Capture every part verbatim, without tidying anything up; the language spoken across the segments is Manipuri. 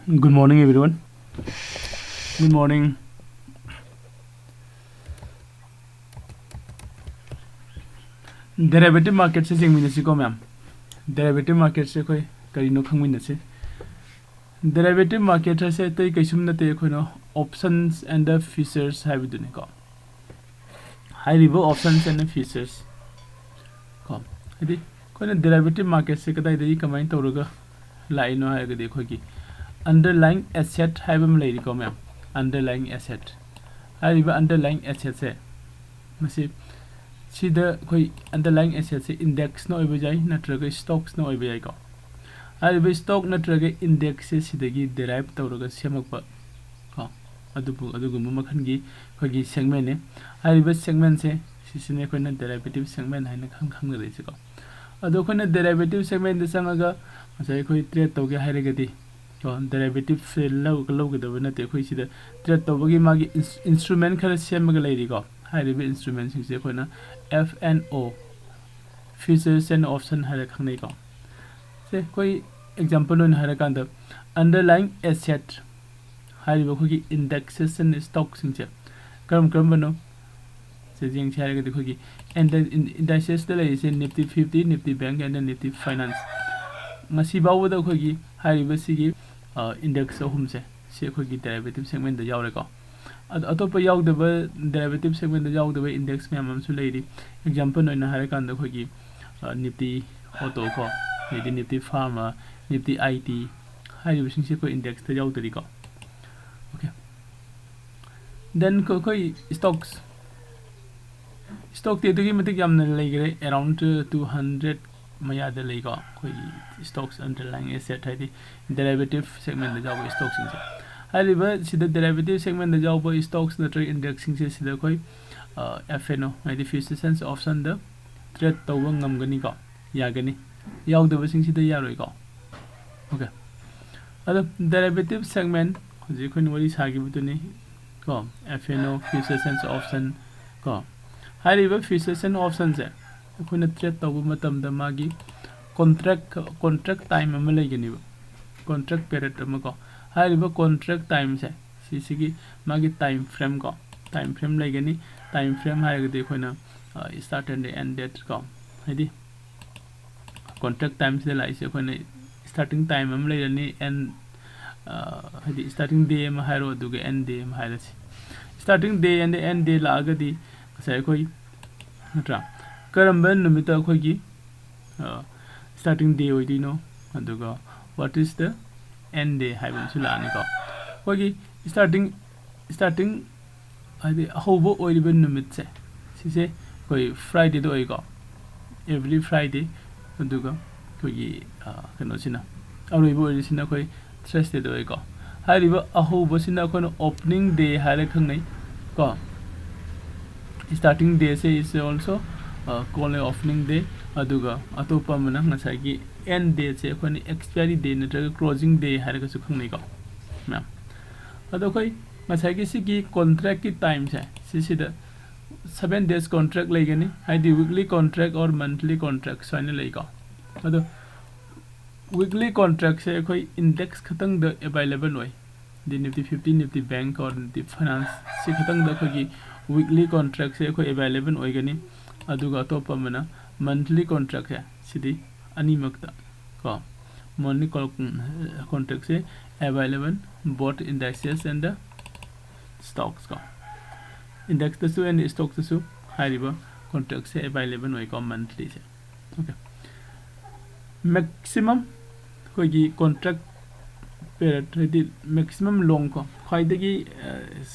Good morning, everyone. Good morning. Derivative marketꯁꯦ ꯌꯦꯡꯃꯤꯟꯅꯁꯤꯀꯣ, ꯃꯌꯥꯝ꯫ Derivative marketꯁꯦ ꯑꯩꯈꯣꯏ ꯀꯔꯤꯅꯣ ꯈꯪꯃꯤꯟꯅꯁꯤ꯫ Derivative market ꯍꯥꯏꯁꯦ ꯑꯇꯩ ꯀꯩꯁꯨꯝ ꯅꯠꯇꯦ, ꯑꯩꯈꯣꯏꯅ options and the futures ꯍꯥꯏꯕꯗꯨꯅꯤꯀꯣ꯫ ꯍꯥꯏꯔꯤꯕ options and futures ꯀꯣ, ꯍꯥꯏꯗꯤ ꯑꯩꯈꯣꯏꯅ derivative marketꯁꯦ ꯀꯗꯥꯏꯗꯒꯤ ꯀꯃꯥꯏꯅ ꯇꯧꯔꯒ ꯂꯥꯛꯏꯅꯣ ꯍꯥꯏꯔꯒꯗꯤ, ꯑꯩꯈꯣꯏꯒꯤ underlying asset ꯍꯥꯏꯕ ꯑꯃ ꯂꯩꯔꯤꯀꯣ, ꯃꯌꯥꯝ꯫ Underlying asset ꯍꯥꯏꯔꯤꯕ underlying assetꯁꯦ, ꯃꯁꯤ, ꯁꯤꯗ ꯑꯩꯈꯣꯏ underlying assetꯁꯦ indexꯅ ꯑꯣꯏꯕ ꯌꯥꯏ, ꯅꯠꯇ꯭ꯔꯒ stocksꯅ ꯑꯣꯏꯕ ꯌꯥꯏꯀꯣ꯫ ꯍꯥꯏꯔꯤꯕ stock ꯅꯠꯇ꯭ꯔꯒ indexꯁꯦ ꯁꯤꯗꯒꯤ derive ꯇꯧꯔꯒ ꯁꯦꯝꯃꯛꯄ ꯀꯣ, ꯑꯗꯨꯕꯨ, ꯑꯗꯨꯒꯨꯝꯕ ꯃꯈꯜꯒꯤ ꯑꯩꯈꯣꯏꯒꯤ segmentꯅꯦ꯫ ꯍꯥꯏꯔꯤꯕ segmentꯁꯦ, ꯁꯤꯁꯤꯅꯦ ꯑꯩꯈꯣꯏꯅ derivative segment ꯍꯥꯏꯅ ꯈꯪ-, ꯈꯪꯅꯔꯤꯁꯦꯀꯣ꯫ ꯑꯗꯣ ꯑꯩꯈꯣꯏꯅ derivative segmentꯗ ꯆꯪꯉꯒ ꯉꯁꯥꯏ ꯑꯩꯈꯣꯏ trade ꯇꯧꯒꯦ ꯍꯥꯏꯔꯒꯗꯤ ꯀꯣ, derivative ꯂꯧ-, ꯂꯧꯒꯗꯕ ꯅꯠꯇꯦ꯫ ꯑꯩꯈꯣꯏ ꯁꯤꯗ trade ꯇꯧꯕꯒꯤ ꯃꯥꯒꯤ ins-, instrument ꯈꯔ ꯁꯦꯝꯃꯒ ꯂꯩꯔꯤꯀꯣ꯫ ꯍꯥꯏꯔꯤꯕ instrumentꯁꯤꯡꯁꯦ ꯑꯩꯈꯣꯏꯅ F and O, futures and option ꯍꯥꯏꯔ ꯈꯪꯅꯩꯀꯣ꯫ ꯁꯦ, ꯑꯩꯈꯣꯏ example ꯑꯣꯏꯅ ꯍꯥꯏꯔꯀꯥꯟꯗ, underlying asset ꯍꯥꯏꯔꯤꯕ ꯑꯩꯈꯣꯏꯒꯤ indexes and stockꯁꯤꯡꯁꯦ ꯀꯔꯝ ꯀꯔꯝꯕꯅꯣ? ꯁꯦ ꯌꯦꯡꯁꯤ ꯍꯥꯏꯔꯒꯗꯤ, ꯑꯩꯈꯣꯏꯒꯤ ꯏꯟꯗ-, ꯏꯟ-, indicesꯇ ꯂꯩꯔꯤꯁꯦ Nifty fifty, Nifty Bank and Nifty Finance꯫ ꯉꯁꯤ ꯐꯥꯎꯕꯗ ꯑꯩꯈꯣꯏꯒꯤ ꯍꯥꯏꯔꯤꯕꯁꯤꯒꯤ, ꯑ, index ꯑꯍꯨꯝꯁꯦ, ꯁꯤ ꯑꯩꯈꯣꯏꯒꯤ derivative segmentꯗ ꯌꯥꯎꯔꯦꯀꯣ꯫ ꯑꯗꯣ ꯑꯇꯣꯞꯄ ꯌꯥꯎꯗꯕ, derivative segmentꯗ ꯌꯥꯎꯗꯕ index ꯃꯌꯥꯝ ꯑꯃꯁꯨ ꯂꯩꯔꯤ꯫ Example ꯑꯣꯏꯅ ꯍꯥꯏꯔꯀꯥꯟꯗ, ꯑꯩꯈꯣꯏꯒꯤ, ꯑ, Nifty Auto ꯀꯣ, ꯑꯗꯩꯗꯤ Nifty Pharma, Nifty I T ꯍꯥꯏꯔꯤꯕꯁꯤꯡꯁꯦ ꯑꯩꯈꯣꯏ indexꯇ ꯌꯥꯎꯗꯔꯤꯀꯣ꯫ Okay꯫ Then ꯑꯩꯈꯣꯏ stocks, stockꯇꯤ ꯑꯗꯨꯛꯀꯤ ꯃꯇꯤꯛ ꯌꯥꯝꯅ ꯂꯩꯈ꯭ꯔꯦ, around two hundred ꯃꯌꯥꯗ ꯂꯩꯀꯣ꯫ ꯑꯩꯈꯣꯏꯒꯤ stocks underlying asset ꯍꯥꯏꯗꯤ derivative segmentꯗ ꯌꯥꯎꯕ stockꯁꯤꯡꯁꯦ꯫ ꯍꯥꯏꯔꯤꯕ ꯁꯤꯗ derivative segmentꯗ ꯌꯥꯎꯕ stocks ꯅꯠꯇ꯭ꯔꯒ indexꯁꯤꯡꯁꯦ ꯁꯤꯗ ꯑꯩꯈꯣꯏ, ꯑ, F and O ꯍꯥꯏꯗꯤ futures and optionꯗ trade ꯇꯧꯕ ꯉꯝꯒꯅꯤꯀꯣ, ꯌꯥꯒꯅꯤ꯫ ꯌꯥꯎꯗꯕꯁꯤꯡꯁꯤꯗ ꯌꯥꯔꯣꯏꯀꯣ꯫ Okay꯫ ꯑꯗꯣ derivative segment, ꯍꯧꯖꯤꯛ ꯑꯩꯈꯣꯏꯅ ꯋꯥꯔꯤ ꯁꯥꯈꯤꯕꯗꯨꯅꯤ ꯀꯣ, F and O, futures and option ꯀꯣ꯫ ꯍꯥꯏꯔꯤꯕ futures and optionꯁꯦ ꯑꯩꯈꯣꯏꯅ trade ꯇꯧꯕ ꯃꯇꯝꯗ ꯃꯥꯒꯤ contract, contract time ꯑꯃ ꯂꯩꯒꯅꯦꯕ, contract period ꯑꯃ ꯀꯣ꯫ ꯍꯥꯏꯔꯤꯕ contract time ꯁꯦ, ꯁꯤꯁꯤꯒꯤ ꯃꯥꯒꯤ time frame ꯀꯣ, time frame ꯂꯩꯒꯅꯤ꯫ Time frame ꯍꯥꯏꯔꯒꯗꯤ ꯑꯩꯈꯣꯏꯅ start and end date ꯀꯣ, ꯍꯥꯏꯗꯤ contract time ꯁꯤꯗ ꯂꯥꯛꯏꯁꯦ ꯑꯩꯈꯣꯏꯅ starting time ꯑꯃ ꯂꯩꯔꯅꯤ, end, ꯍꯥꯏꯗꯤ starting day ꯑꯃ ꯍꯥꯏꯔꯣ, ꯑꯗꯨꯒ end day ꯑꯃ ꯍꯥꯏꯔꯁꯤ꯫ Starting day and end day ꯂꯥꯛꯑꯒꯗꯤ ꯉꯁꯥꯏ ꯑꯩꯈꯣꯏ, ꯅꯠꯇ꯭ꯔꯥ, ꯀꯔꯝꯕ ꯅꯨꯃꯤꯠꯇ ꯑꯩꯈꯣꯏꯒꯤ starting day ꯑꯣꯏꯗꯣꯏꯅꯣ, ꯑꯗꯨꯒ what is the end day ꯍꯥꯏꯕ ꯑꯃꯁꯨ ꯂꯥꯛꯑꯅꯤꯀꯣ꯫ ꯑꯩꯈꯣꯏꯒꯤ starting starting ꯍꯥꯏꯗꯤ ꯑꯍꯧꯕ ꯑꯣꯏꯔꯤꯕ ꯅꯨꯃꯤꯠꯁꯦ, ꯁꯤꯁꯦ ꯑꯩꯈꯣꯏ Friday ꯗ ꯑꯣꯏꯀꯣ, every Friday꯫ ꯑꯗꯨꯒ ꯑꯩꯈꯣꯏꯒꯤ ꯀꯩꯅꯣꯁꯤꯅ, ꯑꯔꯣꯏꯕ ꯑꯣꯏꯔꯤꯁꯤꯅ ꯑꯩꯈꯣꯏ Thursday ꯗ ꯑꯣꯏꯀꯣ꯫ ꯍꯥꯏꯔꯤꯕ ꯑꯍꯧꯕꯁꯤꯅ ꯑꯩꯈꯣꯏꯅ opening day ꯍꯥꯏꯔ ꯈꯪꯅꯩ ꯀꯣ꯫ Starting day say is also called opening day꯫ ꯑꯗꯨꯒ ꯑꯇꯣꯞꯄ ꯑꯃꯅ ꯉꯁꯥꯏꯒꯤ end day ꯁꯦ ꯑꯩꯈꯣꯏꯅ expiry day ꯅꯠꯇ꯭ꯔꯒ closing day ꯍꯥꯏꯔꯒꯁꯨ ꯈꯪꯅꯩꯀꯣ ꯃꯌꯥꯝ꯫ ꯑꯗꯣ ꯑꯩꯈꯣꯏ ꯉꯁꯥꯏꯒꯤ ꯁꯤꯒꯤ contract ꯀꯤ time ꯁꯦ, ꯁꯤꯁꯤꯗ seven days contract ꯂꯩꯒꯅꯤ, ꯍꯥꯏꯗꯤ weekly contract or monthly contract ꯁꯨꯃꯥꯏꯅ ꯂꯩꯀꯣ꯫ ꯑꯗꯣ weekly contract ꯁꯦ ꯑꯩꯈꯣꯏ index ꯈꯛꯇꯪꯗ available ꯑꯣꯏ꯫ ꯍꯥꯏꯗꯤ Nifty fifty, Nifty Bank or Nifty Finance ꯁꯤ ꯈꯛꯇꯪꯗ ꯑꯩꯈꯣꯏꯒꯤ weekly contract ꯁꯦ ꯑꯩꯈꯣꯏ available ꯑꯣꯏꯒꯅꯤ꯫ ꯑꯗꯨꯒ ꯑꯇꯣꯞꯄ ꯑꯃꯅ monthly contract ꯁꯦ, ꯁꯤꯗꯤ ꯑꯅꯤꯃꯛꯇ ꯀꯣ, monthly contract say available both indices and the stocks ꯀꯣ꯫ Index ꯇꯁꯨ and stock ꯇꯁꯨ ꯍꯥꯏꯔꯤꯕ contract ꯁꯦ available ꯑꯣꯏꯀꯣ, monthly ꯁꯦ꯫ Okay꯫ Maximum ꯑꯩꯈꯣꯏꯒꯤ contract period, ꯍꯥꯏꯗꯤ maximum long ꯀꯣ, ꯈ꯭ꯋꯥꯏꯗꯒꯤ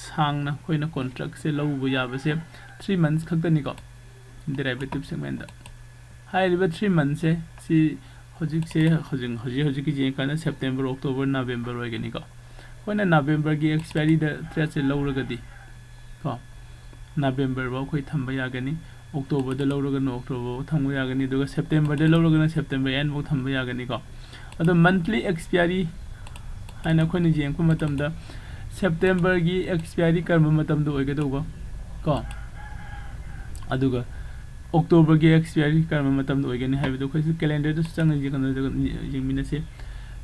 ꯁꯥꯡꯅ ꯑꯩꯈꯣꯏꯅ contract ꯁꯦ ꯂꯧꯕ ꯌꯥꯕꯁꯦ three months ꯈꯛꯇꯅꯤꯀꯣ, derivative segment ꯇ꯫ ꯍꯥꯏꯔꯤꯕ three months ꯁꯦ, ꯁꯤ ꯍꯧꯖꯤꯛꯁꯦ, ꯍꯧꯖꯤꯛ, ꯍꯧꯖꯤꯛ ꯍꯧꯖꯤꯛꯀꯤ ꯌꯦꯡꯉꯀꯥꯟꯗ September, October, November ꯑꯣꯏꯒꯅꯤꯀꯣ꯫ ꯑꯩꯈꯣꯏꯅ November ꯒꯤ expiry ꯗ trade ꯁꯦ ꯂꯧꯔꯒꯗꯤ ꯀꯣ, November ꯐꯥꯎ ꯑꯩꯈꯣꯏ ꯊꯝꯕ ꯌꯥꯒꯅꯤ꯫ October ꯗ ꯂꯧꯔꯒꯅ October ꯐꯥꯎ ꯊꯝꯕ ꯌꯥꯒꯅꯤ, ꯑꯗꯨꯒ September ꯗ ꯂꯧꯔꯒꯅ September end ꯐꯥꯎ ꯊꯝꯕ ꯌꯥꯒꯅꯤꯀꯣ꯫ ꯑꯗꯣ monthly expiry ꯍꯥꯏꯅ ꯑꯩꯈꯣꯏꯅ ꯌꯦꯡꯉꯛꯄ ꯃꯇꯝꯗ, September ꯒꯤ expiry ꯀꯔꯝꯕ ꯃꯇꯝꯗ ꯑꯣꯏꯒꯗꯧꯕ ꯀꯣ, ꯑꯗꯨꯒ October ꯒꯤ expiry ꯀꯔꯝꯕ ꯃꯇꯝꯗ ꯑꯣꯏꯒꯅꯤ ꯍꯥꯏꯕꯗꯨ ꯑꯩꯈꯣꯏꯁꯨ calendar ꯗꯁꯨ ꯆꯪꯉꯒ ꯌꯦꯡ-, ꯌꯦꯡꯃꯤꯟꯅꯁꯤ꯫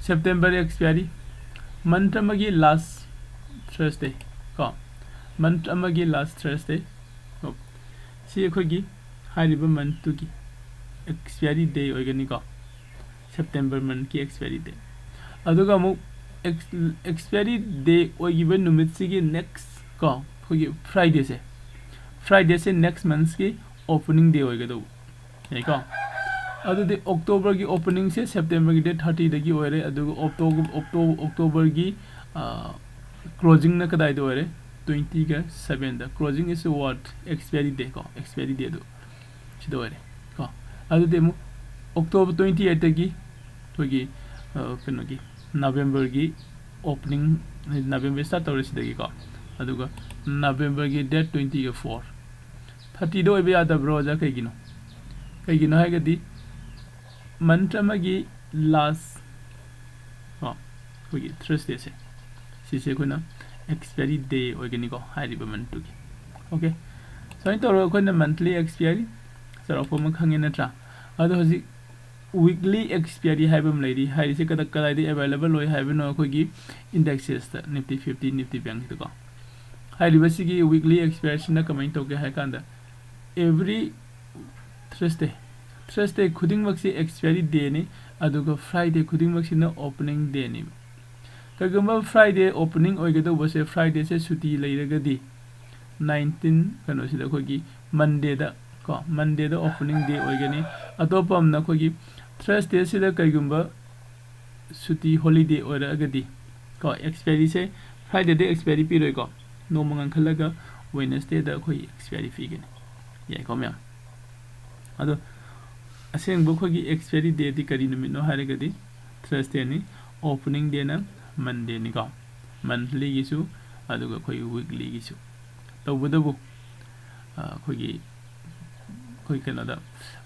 September expiry ꯃꯟꯊ ꯑꯃꯒꯤ ꯂꯥꯁ ꯊꯔꯁꯗꯦ ꯀꯣ, ꯃꯟꯊ ꯑꯃꯒꯤ ꯂꯥꯁ ꯊꯔꯁꯗꯦ ꯀꯣ, ꯁꯤ ꯑꯩꯈꯣꯏꯒꯤ ꯍꯥꯏꯔꯤꯕ ꯃꯟꯊꯇꯨꯒꯤ ꯑꯦꯛꯁꯄꯤꯌꯥꯔꯤ ꯗꯦ ꯑꯣꯏꯒꯅꯤꯀꯣ, ꯁꯦꯞꯇꯦꯝꯕꯔ ꯃꯟꯊꯀꯤ ꯑꯦꯛꯁꯄꯤꯌꯥꯔꯤ ꯗꯦ꯫ ꯑꯗꯨꯒ ꯑꯃꯨꯛ ꯑꯦꯛꯁꯄꯤꯌꯥꯔꯤ ꯗꯦ ꯑꯣꯏꯈꯤꯕ ꯅꯨꯃꯤꯠꯁꯤꯒꯤ ꯅꯦꯛꯁ ꯀꯣ, ꯑꯩꯈꯣꯏꯒꯤ ꯐ꯭ꯔꯥꯏꯗꯦꯁꯦ, ꯐ꯭ꯔꯥꯏꯗꯦꯁꯦ ꯅꯦꯛꯁ ꯃꯟꯊꯀꯤ ꯑꯣꯄꯅꯤꯡ ꯗꯦ ꯑꯣꯏꯒꯗꯧꯕ꯫ ꯌꯥꯏꯀꯣ? ꯑꯗꯨꯗꯤ ꯑꯣꯛꯇꯣꯕꯔꯒꯤ ꯑꯣꯄꯅꯤꯡꯁꯦ ꯁꯦꯞꯇꯦꯝꯕꯔꯒꯤ ꯗꯦꯠ ꯊꯥꯔꯇꯤꯗꯒꯤ ꯑꯣꯏꯔꯦ, ꯑꯗꯨꯒ ꯑꯣꯛꯇꯣ-, ꯑꯣꯛꯇꯣ-, ꯑꯣꯛꯇꯣꯕꯔꯒꯤ, ꯑ, ꯀ꯭ꯂꯣꯖꯤꯡꯅ ꯀꯗꯥꯏꯗ ꯑꯣꯏꯔꯦ? ꯇ꯭ꯋꯦꯟꯇꯤꯒ ꯁꯕꯦꯟꯗ꯫ Closing is what? Expiry day ꯀꯣ, ꯑꯦꯛꯁꯄꯤꯌꯥꯔꯤ ꯗꯦꯗꯣ ꯁꯤꯗ ꯑꯣꯏꯔꯦ ꯀꯣ꯫ ꯑꯗꯨꯗꯤ ꯑꯃꯨꯛ ꯑꯣꯛꯇꯣꯕꯔ ꯇ꯭ꯋꯦꯟꯇꯤ ꯑꯩꯠꯇꯒꯤ ꯑꯩꯈꯣꯏꯒꯤ, ꯑ, ꯀꯩꯅꯣꯒꯤ ꯅꯕꯦꯝꯕꯔꯒꯤ ꯑꯣꯄꯅꯤꯡ, ꯅꯕꯦꯝꯕꯔ ꯁ꯭ꯇꯥꯔꯠ ꯇꯧꯔꯦ ꯁꯤꯗꯒꯤꯀꯣ, ꯑꯗꯨꯒ ꯅꯕꯦꯝꯕꯔꯒꯤ ꯗꯦꯠ ꯇ꯭ꯋꯦꯟꯇꯤꯒ ꯐꯣꯔ꯫ ꯊꯥꯔꯇꯤꯗ ꯑꯣꯏꯕ ꯌꯥꯗꯕ꯭ꯔꯣ, ꯑꯣꯖꯥ? ꯀꯩꯒꯤꯅꯣ? ꯀꯩꯒꯤꯅꯣ ꯍꯥꯏꯔꯒꯗꯤ ꯃꯟꯊ ꯑꯃꯒꯤ ꯂꯥꯁ ꯀꯣ, ꯑꯩꯈꯣꯏꯒꯤ ꯊꯔꯁꯗꯦꯁꯦ, ꯁꯤꯁꯦ ꯑꯩꯈꯣꯏꯅ ꯑꯦꯛꯁꯄꯤꯌꯥꯔꯤ ꯗꯦ ꯑꯣꯏꯒꯅꯤꯀꯣ, ꯍꯥꯏꯔꯤꯕ ꯃꯟꯊꯇꯨꯒꯤ꯫ ꯑꯣꯀꯦ, ꯁꯨꯃꯥꯏꯅ ꯇꯧꯔꯒ ꯑꯩꯈꯣꯏꯅ ꯃꯟꯊꯂꯤ ꯑꯦꯛꯁꯄꯤꯌꯥꯔꯤ ꯆꯥꯎꯔꯥꯛꯄ ꯑꯃ ꯈꯪꯉꯦ ꯅꯠꯇ꯭ꯔꯥ? ꯑꯗꯣ ꯍꯧꯖꯤꯛ ꯋꯤꯛꯂꯤ ꯑꯦꯛꯁꯄꯤꯌꯥꯔꯤ ꯍꯥꯏꯕ ꯑꯃ ꯂꯩꯔꯤ꯫ ꯍꯥꯏꯔꯤꯁꯦ ꯀꯗ-, ꯀꯗꯥꯏꯗ ꯑꯦꯕꯥꯏꯂꯦꯕꯜ ꯑꯣꯏ ꯍꯥꯏꯕꯅꯣ? ꯑꯩꯈꯣꯏꯒꯤ ꯏꯟꯗꯦꯛꯁꯦꯁꯇ, ꯅꯤꯐꯇꯤ ꯐꯤꯐꯇꯤ, ꯅꯤꯐꯇꯤ ꯕꯦꯡꯛꯁꯤꯗꯀꯣ꯫ ꯍꯥꯏꯔꯤꯕꯁꯤꯒꯤ ꯋꯤꯛꯂꯤ ꯑꯦꯛꯁꯄꯤꯌꯥꯔꯤꯁꯤꯅ ꯀꯃꯥꯏꯅ ꯇꯧꯒꯦ ꯍꯥꯏ ꯀꯥꯟꯗ, ꯑꯦꯕ꯭ꯔꯤ ꯊꯔꯁꯗꯦ, ꯊꯔꯁꯗꯦ ꯈꯨꯗꯤꯡꯃꯛꯁꯤ ꯑꯦꯛꯁꯄꯤꯌꯥꯔꯤ ꯗꯦꯅꯤ, ꯑꯗꯨꯒ ꯐ꯭ꯔꯥꯏꯗꯦ ꯈꯨꯗꯤꯡꯃꯛꯁꯤꯅ ꯑꯣꯄꯅꯤꯡ ꯗꯦꯅꯤ꯫ ꯀꯩꯒꯨꯝꯕ ꯐ꯭ꯔꯥꯏꯗꯦ ꯑꯣꯄꯅꯤꯡ ꯑꯣꯏꯒꯗꯧꯕꯁꯦ, ꯐ꯭ꯔꯥꯏꯗꯦꯁꯦ ꯁꯨꯇꯤ ꯂꯩꯔꯒꯗꯤ, ꯅꯥꯏꯟꯇꯤꯟ ꯀꯩꯅꯣꯁꯤꯗ ꯑꯩꯈꯣꯏꯒꯤ ꯃꯟꯗꯦꯗ ꯀꯣ, ꯃꯟꯗꯦꯗ ꯑꯣꯄꯅꯤꯡ ꯗꯦ ꯑꯣꯏꯒꯅꯤ꯫ ꯑꯇꯣꯞꯄ ꯑꯃꯅ ꯑꯩꯈꯣꯏꯒꯤ ꯊꯔꯁꯗꯦꯁꯤꯗ ꯀꯩꯒꯨꯝꯕ ꯁꯨꯇꯤ ꯍꯣꯂꯤꯗꯦ ꯑꯣꯏꯔꯛꯑꯒꯗꯤ ꯀꯣ, ꯑꯦꯛꯁꯄꯤꯌꯥꯔꯤꯁꯦ ꯐ꯭ꯔꯥꯏꯗꯦꯗ ꯑꯦꯛꯁꯄꯤꯌꯥꯔꯤ ꯄꯤꯔꯣꯏꯀꯣ, ꯅꯣꯡꯃ ꯉꯟꯈꯠꯂꯒ ꯋꯦꯅꯁꯗꯦꯗ ꯑꯩꯈꯣꯏ ꯑꯦꯛꯁꯄꯤꯌꯥꯔꯤ ꯄꯤꯒꯅꯤ꯫ ꯌꯥꯏꯀꯣ ꯃꯌꯥꯝ? ꯑꯗꯣ ꯑꯁꯦꯡꯕ ꯑꯩꯈꯣꯏꯒꯤ ꯑꯦꯛꯁꯄꯤꯌꯥꯔꯤ ꯗꯦꯗꯤ ꯀꯔꯤ ꯅꯨꯃꯤꯠꯅꯣ ꯍꯥꯏꯔꯒꯗꯤ ꯊꯔꯁꯗꯦꯅꯤ, ꯑꯣꯄꯅꯤꯡ ꯗꯦꯅ ꯃꯟꯗꯦꯅꯤꯀꯣ, ꯃꯟꯊꯂꯤꯒꯤꯁꯨ ꯑꯗꯨꯒ ꯑꯩꯈꯣꯏꯒꯤ ꯋꯤꯛꯂꯤꯒꯤꯁꯨ꯫ ꯇꯧꯕꯇꯕꯨ, ꯑ, ꯑꯩꯈꯣꯏꯒꯤ, ꯑꯩꯈꯣꯏ ꯀꯩꯅꯣꯗ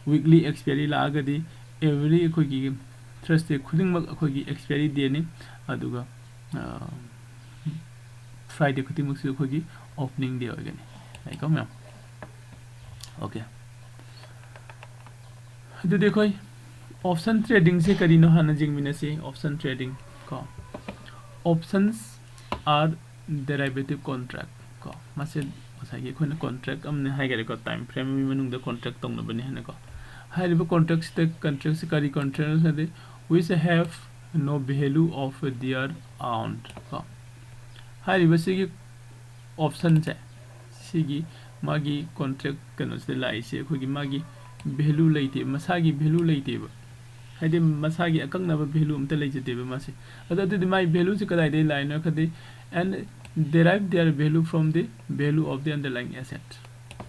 ꯋꯤꯛꯂꯤ ꯑꯦꯛꯁꯄꯤꯌꯥꯔꯤ ꯂꯥꯛꯑꯒꯗꯤ ꯑꯦꯕ꯭ꯔꯤ ꯑꯩꯈꯣꯏꯒꯤ ꯊꯔꯁꯗꯦ ꯈꯨꯗꯤꯡꯃꯛ ꯑꯩꯈꯣꯏꯒꯤ ꯑꯦꯛꯁꯄꯤꯌꯥꯔꯤ ꯗꯦꯅꯤ, ꯑꯗꯨꯒ, ꯑ, ꯐ꯭ꯔꯥꯏꯗꯦ ꯈꯨꯗꯤꯡꯃꯛꯁꯨ ꯑꯩꯈꯣꯏꯒꯤ ꯑꯣꯄꯅꯤꯡ ꯗꯦ ꯑꯣꯏꯒꯅꯤ꯫ ꯌꯥꯏꯀꯣ ꯃꯌꯥꯝ? ꯑꯣꯀꯦ꯫ ꯑꯗꯨꯗꯤ ꯑꯩꯈꯣꯏ ꯑꯣꯞꯁꯟ ꯇ꯭ꯔꯦꯗꯤꯡꯁꯦ ꯀꯔꯤꯅꯣ ꯍꯥꯟꯅ ꯌꯦꯡꯃꯤꯟꯅꯁꯤ꯫ ꯑꯣꯞꯁꯟ ꯇ꯭ꯔꯦꯗꯤꯡ ꯀꯣ, Options are derivative contract ꯀꯣ꯫ ꯃꯁꯦ ꯉꯁꯥꯏꯒꯤ ꯑꯩꯈꯣꯏꯅ contract ꯑꯃꯅꯤ ꯍꯥꯏꯈꯔꯦꯀꯣ, time frame ꯑꯃꯒꯤ ꯃꯅꯨꯡꯗ contract ꯇꯧꯅꯕꯅꯤ ꯍꯥꯏꯅꯀꯣ꯫ ꯍꯥꯏꯔꯤꯕ contractꯁꯤꯗ, contractꯁꯤ ꯀꯔꯤ contractꯅꯣ ꯍꯥꯏꯗꯤ, which have no value of their own ꯀꯣ꯫ ꯍꯥꯏꯔꯤꯕꯁꯤꯒꯤ optionꯁꯦ, ꯁꯤꯒꯤ ꯃꯥꯒꯤ contract ꯀꯩꯅꯣꯁꯤꯗ ꯂꯥꯛꯏꯁꯦ, ꯑꯩꯈꯣꯏꯒꯤ ꯃꯥꯒꯤ value ꯂꯩꯇꯦ, ꯃꯁꯥꯒꯤ value ꯂꯩꯇꯦꯕ꯫ ꯍꯥꯏꯗꯤ ꯃꯁꯥꯒꯤ ꯑꯀꯛꯅꯕ value ꯑꯝꯇ ꯂꯩꯖꯗꯦꯕ ꯃꯥꯁꯦ꯫ ꯑꯗꯣ ꯑꯗꯨꯗꯤ ꯃꯥꯒꯤ valueꯁꯦ ꯀꯗꯥꯏꯗꯒꯤ ꯂꯥꯛꯏꯅꯣ ꯍꯥꯏꯔꯒꯗꯤ, and derive their value from the value of the underlying asset꯫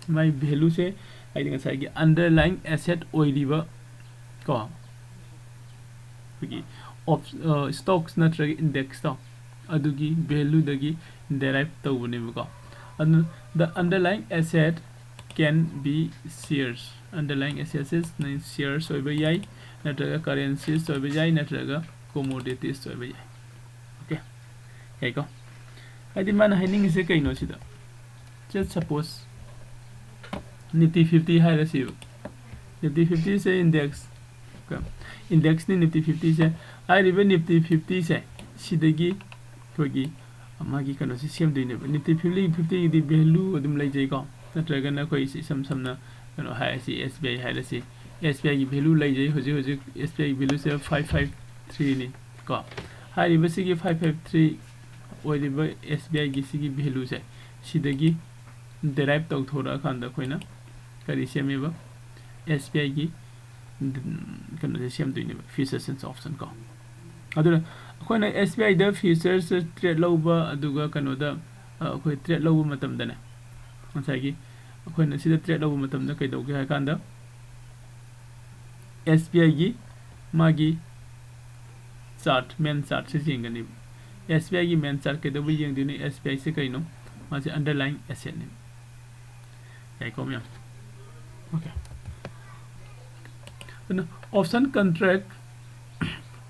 ꯃꯥꯒꯤ valueꯁꯦ ꯍꯥꯏꯗꯤ ꯉꯁꯥꯏꯒꯤ underlying asset ꯑꯣꯏꯔꯤꯕ ꯀꯣ, ꯑꯩꯈꯣꯏꯒꯤ of, stocks ꯅꯠꯇ꯭ꯔꯒ indexꯇꯣ, ꯑꯗꯨꯒꯤ valueꯗꯒꯤ derive ꯇꯧꯕꯅꯦꯕꯀꯣ꯫ ꯑꯗꯨ the underlying asset can be shares꯫ Underlying assets ꯅ shares ꯑꯣꯏꯕ ꯌꯥꯏ, ꯅꯠꯇ꯭ꯔꯒ currencies ꯑꯣꯏꯕ ꯌꯥꯏ, ꯅꯠꯇ꯭ꯔꯒ commodities ꯑꯣꯏꯕ ꯌꯥꯏ꯫ Okay, ꯌꯥꯏꯀꯣ? ꯍꯥꯏꯗꯤ ꯃꯥꯅ ꯍꯥꯏꯅꯤꯡꯉꯤꯁꯦ ꯀꯩꯅꯣ ꯁꯤꯗ? Just suppose Nifty fifty ꯍꯥꯏꯔꯁꯤꯕ꯫ Nifty fiftyꯁꯦ index, indexꯅꯤ Nifty fiftyꯁꯦ꯫ ꯍꯥꯏꯔꯤꯕ Nifty fiftyꯁꯦ ꯁꯤꯗꯒꯤ ꯑꯩꯈꯣꯏꯒꯤ ꯃꯥꯒꯤ ꯀꯩꯅꯣꯁꯤ ꯁꯦꯝꯗꯣꯏꯅꯦꯕ꯫ Nifty fifty, fiftyꯒꯤꯗꯤ value ꯑꯗꯨꯝ ꯂꯩꯖꯩꯀꯣ, ꯅꯠꯇ꯭ꯔꯒꯅ ꯑꯩꯈꯣꯏ ꯁꯤ ꯏꯁꯝ ꯁꯝꯅ ꯀꯩꯅꯣ ꯍꯥꯏꯔꯁꯤ, S B I ꯍꯥꯏꯔꯁꯤ꯫ S B I ꯒꯤ value ꯂꯩꯖꯩ ꯍꯧꯖꯤꯛ ꯍꯧꯖꯤꯛ꯫ S B I ꯒꯤ valueꯁꯦ five five threeꯅꯤ ꯀꯣ꯫ ꯍꯥꯏꯔꯤꯕꯁꯤꯒꯤ five five three ꯑꯣꯏꯔꯤꯕ S B I ꯒꯤ ꯁꯤꯒꯤ valueꯁꯦ ꯁꯤꯗꯒꯤ derive ꯇꯧꯊꯣꯔꯛꯑꯀꯥꯟꯗ ꯑꯩꯈꯣꯏꯅ ꯀꯔꯤ ꯁꯦꯝꯃꯦꯕ? S B I ꯒꯤ ꯀꯩꯅꯣꯁꯦ ꯁꯦꯝꯗꯣꯏꯅꯦꯕ, futures and option ꯀꯣ꯫ ꯑꯗꯨꯅ ꯑꯩꯈꯣꯏꯅ S B I the futures trade ꯂꯧꯕ, ꯑꯗꯨꯒ ꯀꯩꯅꯣꯗ, ꯑ, ꯑꯩꯈꯣꯏ trade ꯂꯧꯕ ꯃꯇꯝꯗꯅꯦ, ꯉꯁꯥꯏꯒꯤ ꯑꯩꯈꯣꯏꯅ ꯁꯤꯗ trade ꯂꯧꯕ ꯃꯇꯝꯗ ꯀꯩꯗꯧꯒꯦ ꯍꯥꯏ ꯀꯥꯟꯗ, S B I ꯒꯤ ꯃꯥꯒꯤ chart, main chartꯁꯦ ꯌꯦꯡꯒꯅꯦꯕ꯫ S B I ꯒꯤ main chart ꯀꯩꯗꯧꯕ ꯌꯦꯡꯗꯣꯏꯅꯣ? S B I ꯁꯦ ꯀꯩꯅꯣ? ꯃꯥꯁꯦ underlying assetꯅꯦꯕ꯫ ꯌꯥꯏꯀꯣ ꯃꯌꯥꯝ? Okay꯫ ꯑꯗꯨꯅ option contract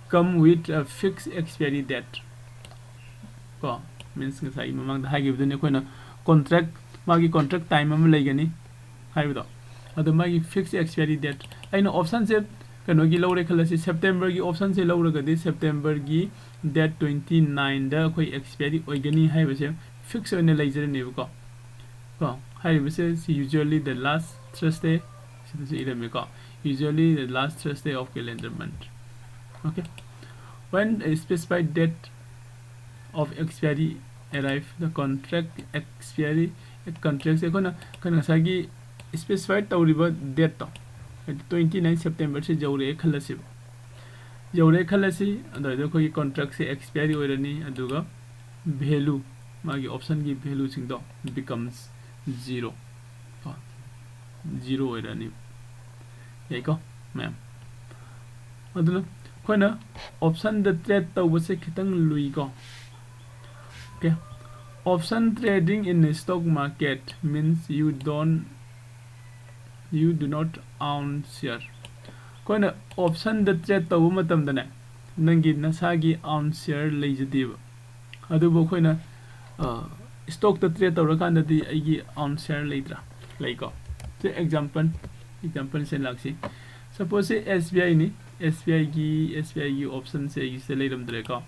come with a fixed expiry date ꯀꯣ, means ꯉꯁꯥꯏ ꯃꯃꯥꯡꯗ ꯍꯥꯏꯈꯤꯕꯗꯨꯅꯤ ꯑꯩꯈꯣꯏꯅ contract, ꯃꯥꯒꯤ contract time ꯑꯃ ꯂꯩꯒꯅꯤ ꯍꯥꯏꯕꯗꯣ꯫ ꯑꯗꯣ ꯃꯥꯒꯤ fixed expiry date, ꯑꯩꯅ optionꯁꯦ ꯀꯩꯅꯣꯒꯤ ꯂꯧꯔꯦ ꯈꯜꯂꯁꯤ, ꯁꯦꯞꯇꯦꯝꯕꯔꯒꯤ ꯑꯣꯞꯁꯟꯁꯦ ꯂꯧꯔꯒꯗꯤ ꯁꯦꯞꯇꯦꯝꯕꯔꯒꯤ ꯗꯦꯠ ꯇ꯭ꯋꯦꯟꯇꯤ ꯅꯥꯏꯟꯗ ꯑꯩꯈꯣꯏ ꯑꯦꯛꯁꯄꯤꯌꯥꯔꯤ ꯑꯣꯏꯒꯅꯤ ꯍꯥꯏꯕꯁꯦ ꯐꯤꯛꯁ ꯑꯣꯏꯅ ꯂꯩꯖꯔꯅꯦꯕꯀꯣ꯫ ꯀꯣ, ꯍꯥꯏꯔꯤꯕꯁꯦ ꯁꯤ usually the last Thursday, ꯁꯤꯗꯁꯨ ꯏꯔꯝꯃꯦꯀꯣ, usually the last Thursday of calendar month. Okay, when a specified date of expiry arrive, the contract expiry, contractꯁꯦ ꯑꯩꯈꯣꯏꯅ ꯀꯩꯅꯣ ꯉꯁꯥꯏꯒꯤ ꯁ꯭ꯄꯦꯁꯤꯐꯥꯏ ꯇꯧꯔꯤꯕ ꯗꯦꯠꯇꯣ, ꯍꯥꯏꯗꯤ ꯇ꯭ꯋꯦꯟꯇꯤ ꯅꯥꯏꯟ ꯁꯦꯞꯇꯦꯝꯕꯔꯁꯦ ꯌꯧꯔꯛꯑꯦ ꯈꯜꯂꯁꯦꯕ꯫ ꯌꯧꯔꯛꯑꯦ ꯈꯜꯂꯁꯤ, ꯑꯗꯨꯋꯥꯏꯗ ꯑꯩꯈꯣꯏꯒꯤ ꯀꯣꯟꯇ꯭ꯔꯦꯛꯁꯦ ꯑꯦꯛꯁꯄꯤꯌꯥꯔꯤ ꯑꯣꯏꯔꯅꯤ, ꯑꯗꯨꯒ ꯚꯦꯂꯨ, ꯃꯥꯒꯤ ꯑꯣꯞꯁꯟꯒꯤ ꯚꯦꯂꯨꯁꯤꯡꯗꯣ becomes zero, ꯀꯣ, ꯖꯤꯔꯣ ꯑꯣꯏꯔꯅꯤ꯫ ꯌꯥꯏꯀꯣ ꯃꯌꯥꯝ? ꯑꯗꯨꯅ ꯑꯩꯈꯣꯏꯅ ꯑꯣꯞꯁꯟꯗ ꯇ꯭ꯔꯦꯠ ꯇꯧꯕꯁꯦ ꯈꯤꯇꯪ ꯂꯨꯏꯀꯣ꯫ Okay, option trading in the stock market means you don't, you do not own share. ꯑꯩꯈꯣꯏꯅ ꯑꯣꯞꯁꯟꯗ ꯇ꯭ꯔꯦꯠ ꯇꯧꯕ ꯃꯇꯝꯗꯅꯦ, ꯅꯪꯒꯤ ꯅꯁꯥꯒꯤ ꯑꯥꯎꯟ ꯁꯤꯌꯔ ꯂꯩꯖꯗꯦꯕ꯫ ꯑꯗꯨꯕꯨ ꯑꯩꯈꯣꯏꯅ ꯁ꯭ꯇꯣꯛꯇ ꯇ꯭ꯔꯦꯠ ꯇꯧꯔꯀꯥꯟꯗꯗꯤ ꯑꯩꯒꯤ ꯑꯥꯎꯟ ꯁꯤꯌꯔ ꯂꯩꯇ꯭ꯔꯥ? ꯂꯩꯀꯣ꯫ ꯁꯤ ꯑꯦꯛꯖꯥꯝꯄꯜ, ꯑꯦꯛꯖꯥꯝꯄꯜꯁꯦ ꯂꯥꯛꯁꯤ꯫ ꯁꯄꯣꯖꯁꯦ ꯑꯦꯁ ꯕꯤ ꯑꯥꯏꯅꯤ, ꯑꯦꯁ ꯕꯤ ꯑꯥꯏꯒꯤ, ꯑꯦꯁ ꯕꯤ ꯑꯥꯏꯒꯤ ꯑꯣꯞꯁꯟꯁꯦ ꯑꯩꯒꯤꯁꯤꯗ ꯂꯩꯔꯝꯗ꯭ꯔꯦꯀꯣ꯫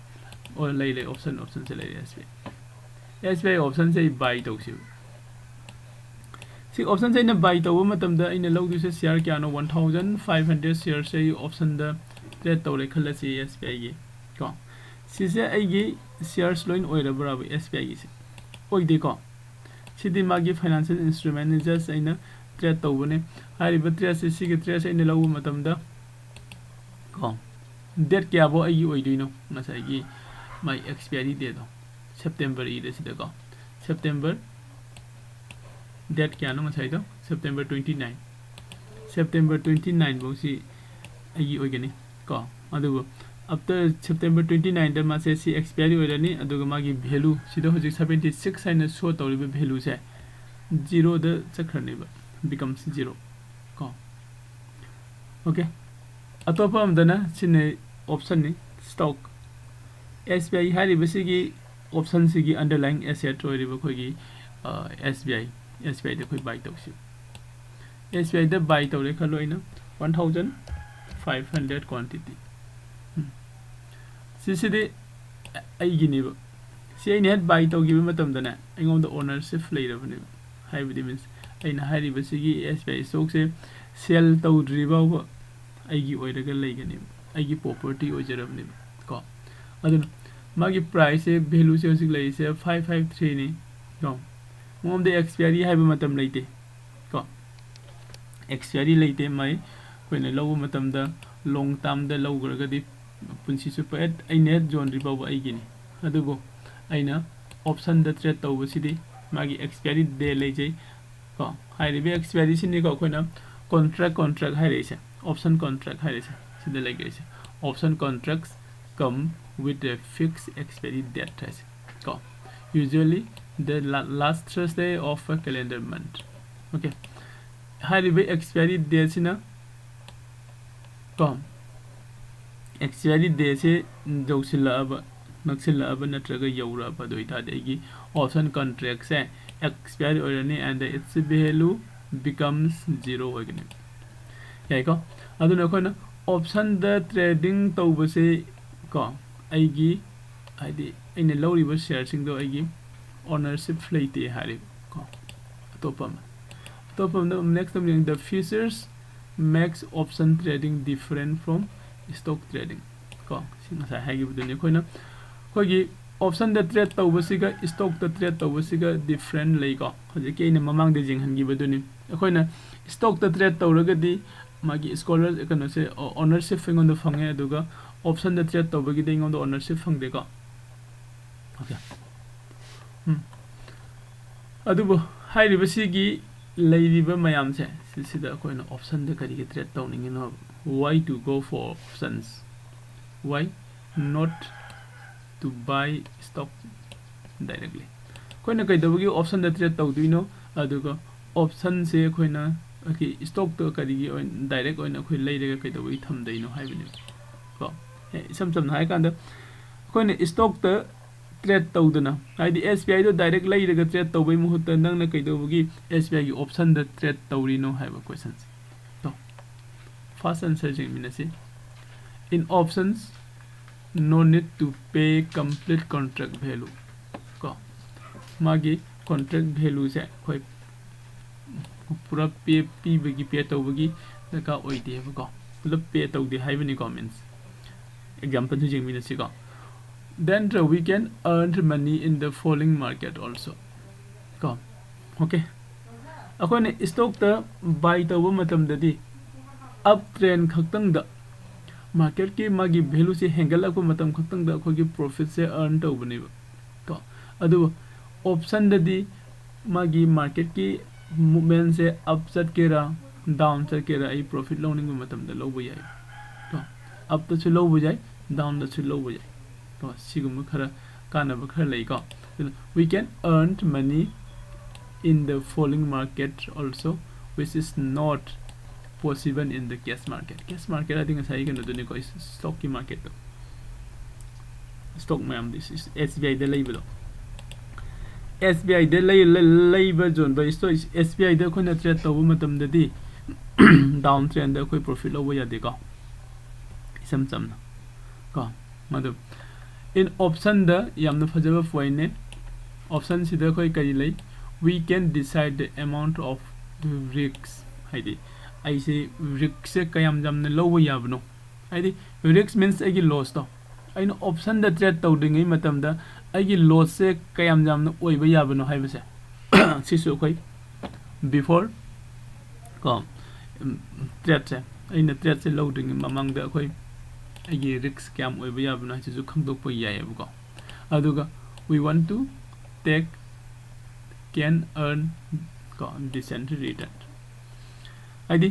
ꯑꯣ, ꯂꯩ, ꯂꯩ, ꯑꯣꯞꯁꯟ, ꯑꯣꯞꯁꯟꯁꯦ ꯂꯩꯔꯦ ꯑꯦꯁ ꯕꯤ ꯑꯥꯏ꯫ ꯑꯦꯁ ꯕꯤ ꯑꯥꯏ ꯑꯣꯞꯁꯟꯁꯦ ꯑꯩ ꯕꯥꯏ ꯇꯧꯁꯤꯕ꯫ ꯁꯤ ꯑꯣꯞꯁꯟꯁꯦ ꯑꯩꯅ ꯕꯥꯏ ꯇꯧꯕ ꯃꯇꯝꯗ ꯑꯩꯅ ꯂꯧꯗꯣꯏꯁꯦ ꯁꯤꯌꯥꯔ ꯀꯌꯥꯅꯣ? One thousand five hundred ꯁꯤꯌꯥꯔꯁꯦ ꯑꯩ ꯑꯣꯞꯁꯟꯗ ꯇ꯭ꯔꯦꯠ ꯇꯧꯔꯦ ꯈꯜꯂꯁꯤ ꯑꯦꯁ ꯕꯤ ꯑꯥꯏꯒꯤ ꯀꯣ꯫ ꯁꯤꯁꯦ ꯑꯩꯒꯤ ꯁꯤꯌꯥꯔꯁ ꯂꯣꯏꯅ ꯑꯣꯏꯔꯕ꯭ꯔꯥꯕ ꯑꯦꯁ ꯕꯤ ꯑꯥꯏꯒꯤꯁꯦ? ꯑꯣꯏꯗꯦꯀꯣ꯫ ꯁꯤꯗꯤ ꯃꯥꯒꯤ ꯐꯥꯏꯅꯥꯟꯁꯤꯌꯦꯜ ꯏꯟꯁꯇ꯭ꯔꯨꯃꯦꯟꯅꯤ, ꯖꯁ ꯑꯩꯅ ꯇ꯭ꯔꯦꯠ ꯇꯧꯕꯅꯦ꯫ ꯍꯥꯏꯔꯤꯕ ꯇ꯭ꯔꯦꯠꯁꯦ, ꯁꯤꯒꯤ ꯇ꯭ꯔꯦꯠꯁꯦ ꯑꯩꯅ ꯂꯧꯕ ꯃꯇꯝꯗ ꯀꯣ, ꯗꯦꯠ ꯀꯌꯥꯐꯧ ꯑꯩꯒꯤ ꯑꯣꯏꯗꯣꯏꯅꯣ? ꯉꯁꯥꯏꯒꯤ ꯃꯥꯏ ꯑꯦꯛꯁꯄꯤꯌꯥꯔꯤ ꯗꯦꯠꯇꯣ ꯁꯦꯞꯇꯦꯝꯕꯔ ꯏꯔꯦ ꯁꯤꯗꯀꯣ꯫ ꯁꯦꯞꯇꯦꯝꯕꯔ ꯗꯦꯠ ꯀꯌꯥꯅꯣ ꯉꯁꯥꯏꯗꯣ? September twenty nine. September twenty nine ꯐꯧꯁꯤ ꯑꯩꯒꯤ ꯑꯣꯏꯒꯅꯤ ꯀꯣ꯫ ꯑꯗꯨꯕꯨ ꯑꯞꯇꯔ ꯁꯦꯞꯇꯦꯝꯕꯔ ꯇ꯭ꯋꯦꯟꯇꯤ ꯅꯥꯏꯟꯗ ꯃꯥꯁꯦ ꯁꯤ ꯑꯦꯛꯁꯄꯤꯌꯥꯔꯤ ꯑꯣꯏꯔꯅꯤ, ꯑꯗꯨꯒ ꯃꯥꯒꯤ ꯚꯦꯂꯨ ꯁꯤꯗ ꯍꯧꯖꯤꯛ ꯁꯕꯦꯟꯇꯤ ꯁꯤꯛꯁ ꯍꯥꯏꯅ ꯁꯣ ꯇꯧꯔꯤꯕ ꯚꯦꯂꯨꯁꯦ ꯖꯤꯔꯣꯗ ꯆꯠꯈ꯭ꯔꯅꯦꯕ, becomes zero ꯀꯣ꯫ Okay, ꯑꯇꯣꯞꯄ ꯑꯃꯗꯅ ꯁꯤꯅ ꯑꯣꯞꯁꯟꯅꯤ, ꯁ꯭ꯇꯣꯛ꯫ ꯑꯦꯁ ꯕꯤ ꯑꯥꯏ ꯍꯥꯏꯔꯤꯕꯁꯤꯒꯤ ꯑꯣꯞꯁꯟꯁꯤꯒꯤ ꯑꯟꯗꯔꯂꯥꯏꯡ ꯑꯦꯁꯦꯠ ꯑꯣꯏꯔꯤꯕ ꯑꯩꯈꯣꯏꯒꯤ ꯑꯦꯁ ꯕꯤ ꯑꯥꯏ, ꯑꯦꯁ ꯕꯤ ꯑꯥꯏꯗ ꯑꯩꯈꯣꯏ ꯕꯥꯏ ꯇꯧꯁꯤ꯫ ꯑꯦꯁ ꯕꯤ ꯑꯥꯏꯗ ꯕꯥꯏ ꯇꯧꯔꯦ ꯈꯜꯂꯣ ꯑꯩꯅ, one thousand five hundred quantity. ꯎꯝ꯫ ꯁꯤꯁꯤꯗꯤ ꯑꯩꯒꯤꯅꯦꯕ꯫ ꯁꯤ ꯑꯩꯅ ꯍꯦꯛ ꯕꯥꯏ ꯇꯧꯈꯤꯕ ꯃꯇꯝꯗꯅꯦ, ꯑꯩꯉꯣꯟꯗ ꯑꯣꯅꯔꯁꯤꯞ ꯂꯩꯔꯕꯅꯦꯕ꯫ ꯍꯥꯏꯕꯗꯤ ꯃꯤꯟꯁ, ꯑꯩꯅ ꯍꯥꯏꯔꯤꯕꯁꯤꯒꯤ ꯑꯦꯁ ꯕꯤ ꯑꯥꯏ ꯁ꯭ꯇꯣꯛꯁꯦ ꯁꯦꯜ ꯇꯧꯗ꯭ꯔꯤ ꯐꯥꯎꯕ ꯑꯩꯒꯤ ꯑꯣꯏꯔꯒ ꯂꯩꯒꯅꯦꯕ, ꯑꯩꯒꯤ ꯄ꯭ꯔꯣꯄꯔꯇꯤ ꯑꯣꯏꯖꯔꯕꯅꯦꯕ ꯀꯣ꯫ ꯑꯗꯨꯅ ꯃꯥꯒꯤ ꯄ꯭ꯔꯥꯏꯁꯁꯦ, ꯚꯦꯂꯨꯁꯦ ꯍꯧꯖꯤꯛ ꯂꯩꯔꯤꯁꯦ ꯐꯥꯏꯚ ꯐꯥꯏꯚ ꯊ꯭ꯔꯤꯅꯤ ꯀꯣ꯫ ꯃꯉꯣꯟꯗ ꯑꯦꯛꯁꯄꯤꯌꯥꯔꯤ ꯍꯥꯏꯕ ꯃꯇꯝ ꯂꯩꯇꯦ ꯀꯣ꯫ ꯑꯦꯛꯁꯄꯤꯌꯥꯔꯤ ꯂꯩꯇꯦ꯫ ꯃꯥꯏ ꯑꯩꯈꯣꯏꯅ ꯂꯧꯕ ꯃꯇꯝꯗ ꯂꯣꯡ ꯇꯥꯔꯝꯗ ꯂꯧꯈ꯭ꯔꯒꯗꯤ ꯄꯨꯟꯁꯤ ꯆꯨꯞꯄ ꯑꯦꯠ ꯑꯩꯅ ꯍꯦꯛ ꯌꯣꯟꯗ꯭ꯔꯤ ꯐꯥꯎꯕ ꯑꯩꯒꯤꯅꯤ꯫ ꯑꯗꯨꯕꯨ ꯑꯩꯅ ꯑꯣꯞꯁꯟꯗ ꯇ꯭ꯔꯦꯠ ꯇꯧꯕꯁꯤꯗꯤ ꯃꯥꯒꯤ ꯑꯦꯛꯁꯄꯤꯌꯥꯔꯤ ꯗꯦ ꯂꯩꯖꯩ ꯀꯣ꯫ ꯍꯥꯏꯔꯤꯕ ꯑꯦꯛꯁꯄꯤꯌꯥꯔꯤꯁꯤꯅꯤꯀꯣ ꯑꯩꯈꯣꯏꯅ ꯀꯣꯟꯇ꯭ꯔꯦꯛ ꯀꯣꯟꯇ꯭ꯔꯦꯛ ꯍꯥꯏꯔꯛꯏꯁꯦ, ꯑꯣꯞꯁꯟ ꯀꯣꯟꯇ꯭ꯔꯦꯛ ꯍꯥꯏꯔꯤꯁꯦ꯫ ꯁꯤꯗ ꯂꯩꯈ꯭ꯔꯤꯁꯦ, option contracts come with a fixed expiry date ꯍꯥꯏꯁꯦ ꯀꯣ꯫ Usually the la- last Thursday of a calendar month꯫ Okay. ꯍꯥꯏꯔꯤꯕ ꯑꯦꯛꯁꯄꯤꯌꯥꯔꯤ ꯗꯦꯠꯁꯤꯅ ꯀꯣ, ꯑꯦꯛꯁꯄꯤꯌꯥꯔꯤ ꯗꯦꯠꯁꯦ ꯌꯧꯁꯤꯜꯂꯛꯑꯕ, ꯅꯛꯁꯤꯜꯂꯛꯑꯕ ꯅꯠꯇ꯭ꯔꯒ ꯌꯧꯔꯛꯑꯕ ꯑꯗꯨ ꯑꯣꯏꯇꯥꯔꯗꯤ ꯑꯩꯒꯤ ꯑꯣꯞꯁꯟ ꯀꯣꯟꯇ꯭ꯔꯦꯛꯁꯦ ꯑꯦꯛꯁꯄꯤꯌꯥꯔꯤ ꯑꯣꯏꯔꯅꯤ, and its value becomes zero ꯑꯣꯏꯒꯅꯤ꯫ ꯌꯥꯏꯀꯣ? ꯑꯗꯨꯅ ꯑꯩꯈꯣꯏꯅ ꯑꯣꯞꯁꯟꯗ ꯇ꯭ꯔꯦꯗꯤꯡ ꯇꯧꯕꯁꯦ ꯀꯣ, ꯑꯩꯒꯤ, ꯍꯥꯏꯗꯤ ꯑꯩꯅ ꯂꯧꯔꯤꯕ ꯁꯤꯌꯥꯔꯁꯤꯡꯗꯣ ꯑꯩꯒꯤ ꯑꯣꯅꯔꯁꯤꯞ ꯂꯩꯇꯦ ꯍꯥꯏꯔꯦꯕ ꯀꯣ꯫ ꯑꯇꯣꯞꯄ ꯑꯃ, ꯑꯇꯣꯞꯄ ꯑꯃꯗ next ꯑꯃ ꯌꯦꯡꯉꯤ, the features makes option trading different from stock trading ꯀꯣ꯫ ꯁꯤ ꯉꯁꯥꯏ ꯍꯥꯏꯈꯤꯕꯗꯨꯅꯤ꯫ ꯑꯩꯈꯣꯏꯅ ꯑꯩꯈꯣꯏꯒꯤ ꯑꯣꯞꯁꯟꯗ ꯇ꯭ꯔꯦꯠ ꯇꯧꯕꯁꯤꯒ ꯁ꯭ꯇꯣꯛꯇ ꯇ꯭ꯔꯦꯠ ꯇꯧꯕꯁꯤꯒ ꯗꯤꯐ꯭ꯔꯦꯟ ꯂꯩꯀꯣ꯫ ꯍꯧꯖꯤꯛꯀꯤ ꯑꯩꯅ ꯃꯃꯥꯡꯗ ꯌꯦꯡꯍꯟꯈꯤꯕꯗꯨꯅꯤ꯫ ꯑꯩꯈꯣꯏꯅ ꯁ꯭ꯇꯣꯛꯇ ꯇ꯭ꯔꯦꯠ ꯇꯧꯔꯒꯗꯤ ꯃꯥꯒꯤ ꯁ꯭ꯀꯣꯂꯔ ꯀꯩꯅꯣꯁꯦ, ꯑꯣ-, ꯑꯣꯅꯔꯁꯤꯞ ꯑꯩꯉꯣꯟꯗ ꯐꯪꯉꯦ, ꯑꯗꯨꯒ ꯑꯣꯞꯁꯟꯗ ꯇ꯭ꯔꯦꯠ ꯇꯧꯕꯒꯤꯗꯤ ꯑꯩꯉꯣꯟꯗ ꯑꯣꯅꯔꯁꯤꯞ ꯐꯪꯗꯦꯀꯣ꯫ ꯑꯣꯀꯦ꯫ ꯎꯝ꯫ ꯑꯗꯨꯕꯨ ꯍꯥꯏꯔꯤꯕꯁꯤꯒꯤ ꯂꯩꯔꯤꯕ ꯃꯌꯥꯝꯁꯦ, ꯁꯤꯁꯤꯗ ꯑꯩꯈꯣꯏꯅ ꯑꯣꯞꯁꯟꯗ ꯀꯔꯤꯒꯤ trade ꯇꯧꯅꯤꯡꯉꯤꯅꯣ? Why to go for options? Why not to buy stock directly? ꯑꯩꯈꯣꯏꯅ ꯀꯩꯗꯧꯕꯒꯤ ꯑꯣꯞꯁꯟꯗ ꯇ꯭ꯔꯦꯠ ꯇꯧꯗꯣꯏꯅꯣ? ꯑꯗꯨꯒ ꯑꯣꯞꯁꯟꯁꯦ ꯑꯩꯈꯣꯏꯅ, ꯑꯩꯈꯣꯏꯒꯤ ꯁ꯭ꯇꯣꯛꯇ ꯀꯔꯤꯒꯤ ꯑꯣꯏꯅ, ꯗꯥꯏꯔꯦꯛ ꯑꯣꯏꯅ ꯑꯩꯈꯣꯏ ꯂꯩꯔꯒ ꯀꯩꯗꯧꯕꯒꯤ ꯊꯝꯗꯣꯏꯅꯣ ꯍꯥꯏꯕꯅꯦꯕ ꯀꯣ꯫ ꯑꯦ, ꯏꯁꯝ ꯁꯝꯅ ꯍꯥꯏꯔꯀꯥꯟꯗ ꯑꯩꯈꯣꯏꯅ ꯁ꯭ꯇꯣꯛꯇ ꯇ꯭ꯔꯦꯠ ꯇꯧꯗꯅ, ꯍꯥꯏꯗꯤ ꯑꯦꯁ ꯕꯤ ꯑꯥꯏꯗꯣ ꯗꯥꯏꯔꯦꯛ ꯂꯩꯔꯒ ꯇ꯭ꯔꯦꯠ ꯇꯧꯕꯩ ꯃꯍꯨꯠꯇ ꯅꯪꯅ ꯀꯩꯗꯧꯕꯒꯤ ꯑꯦꯁ ꯕꯤ ꯑꯥꯏꯒꯤ ꯑꯣꯞꯁꯟꯗ ꯇ꯭ꯔꯦꯠ ꯇꯧꯔꯤꯅꯣ ꯍꯥꯏꯕ ꯀꯣꯏꯁꯟꯁꯦ꯫ ꯀꯣ꯫ First answer say ꯌꯦꯡꯃꯤꯟꯅꯁꯤ꯫ In options, no need to pay complete contract value. ꯀꯣ, ꯃꯥꯒꯤ contract value ꯁꯦ ꯑꯩꯈꯣꯏ ꯄꯨꯔꯥ pay ꯄꯤꯕꯒꯤ, pay ꯇꯧꯕꯒꯤ ꯗꯔꯀꯥꯔ ꯑꯣꯏꯗꯦꯕꯀꯣ꯫ ꯄꯨꯂꯞ pay ꯇꯧꯗꯦ ꯍꯥꯏꯕꯅꯤꯀꯣ, means example ꯁꯨ ꯌꯦꯡꯃꯤꯟꯅꯁꯤꯀꯣ꯫ Then we can earn money in the falling market also. ꯀꯣ, okay, ꯑꯩꯈꯣꯏꯅ stock ꯇ buy ꯇꯧꯕ ꯃꯇꯝꯗꯗꯤ up trend ꯈꯛꯇꯪꯗ, market ꯀꯤ ꯃꯥꯒꯤ value ꯁꯦ ꯍꯦꯟꯒꯠꯂꯛꯄ ꯃꯇꯝ ꯈꯛꯇꯪꯗ ꯑꯩꯈꯣꯏꯒꯤ profit ꯁꯦ earn ꯇꯧꯕꯅꯦꯕ꯫ ꯀꯣ, ꯑꯗꯨꯕꯨ option ꯗꯗꯤ ꯃꯥꯒꯤ market ꯀꯤ movement ꯁꯦ up ꯆꯠꯀꯦꯔꯥ down ꯆꯠꯀꯦꯔꯥ, ꯑꯩ profit ꯂꯧꯅꯤꯡꯕ ꯃꯇꯝꯗ ꯂꯧꯕ ꯌꯥꯏ꯫ ꯀꯣ, up ꯇꯁꯨ ꯂꯧꯕ ꯌꯥꯏ, down ꯗꯁꯨ ꯂꯧꯕ ꯌꯥꯏ꯫ ꯀꯣ, ꯁꯤꯒꯨꯝꯕ ꯈꯔ ꯀꯥꯟꯅꯕ ꯈꯔ ꯂꯩꯀꯣ꯫ ꯑꯗꯨꯅ, we can earn money in the falling market also, which is not possible in the cash market. Cash market ꯍꯥꯏꯗꯤ ꯉꯁꯥꯏ ꯀꯩꯅꯣꯗꯨꯅꯤꯀꯣ, stock ꯀꯤ market ꯇꯣ꯫ Stock ꯃꯌꯥꯝꯗꯤ ꯁꯤ ꯑꯦꯁ ꯕꯤ ꯑꯥꯏ ꯗ ꯂꯩꯕꯗꯣ, ꯑꯦꯁ ꯕꯤ ꯑꯥꯏ ꯗ ꯂꯩ-, ꯂꯩ-, ꯂꯩꯕ ꯌꯣꯟꯕ stock, ꯑꯦꯁ ꯕꯤ ꯑꯥꯏ ꯗ ꯑꯩꯈꯣꯏꯅ trade ꯇꯧꯕ ꯃꯇꯝꯗꯗꯤ down trend ꯗ ꯑꯩꯈꯣꯏ profit ꯂꯧꯕ ꯌꯥꯗꯦꯀꯣ, ꯏꯆꯝ ꯆꯝꯅ꯫ ꯀꯣ, ꯃꯗꯨ in option ꯗ ꯌꯥꯝꯅ ꯐꯖꯕ point ꯅꯦ꯫ Option ꯁꯤꯗ ꯑꯩꯈꯣꯏ ꯀꯔꯤ ꯂꯩ? We can decide the amount of the risk, ꯍꯥꯏꯗꯤ ꯑꯩꯁꯦ risk ꯁꯦ ꯀꯌꯥꯝ ꯌꯥꯝꯅ ꯂꯧꯕ ꯌꯥꯕꯅꯣ, ꯍꯥꯏꯗꯤ risk means ꯑꯩꯒꯤ loss ꯇꯣ꯫ ꯑꯩꯅ option ꯗ trade ꯇꯧꯗ꯭ꯔꯤꯉꯩ ꯃꯇꯝꯗ ꯑꯩꯒꯤ loss ꯁꯦ ꯀꯌꯥꯝ ꯌꯥꯝꯅ ꯑꯣꯏꯕ ꯌꯥꯕꯅꯣ ꯍꯥꯏꯕꯁꯦ, ꯁꯤꯁꯨ ꯑꯩꯈꯣꯏ before ꯀꯣ, ꯎꯝ, trade ꯁꯦ, ꯑꯩꯅ trade ꯁꯦ ꯂꯧꯗ꯭ꯔꯤꯉꯩ ꯃꯃꯥꯡꯗ ꯑꯩꯈꯣꯏ ꯑꯩꯒꯤ risk ꯀꯌꯥꯝ ꯑꯣꯏꯕ ꯌꯥꯕꯅꯣ ꯍꯥꯏꯁꯤꯁꯨ ꯈꯪꯗꯣꯛꯄ ꯌꯥꯏꯑꯕꯀꯣ꯫ ꯑꯗꯨꯒ we want to take, can earn ꯀꯣ, decent return꯫ ꯍꯥꯏꯗꯤ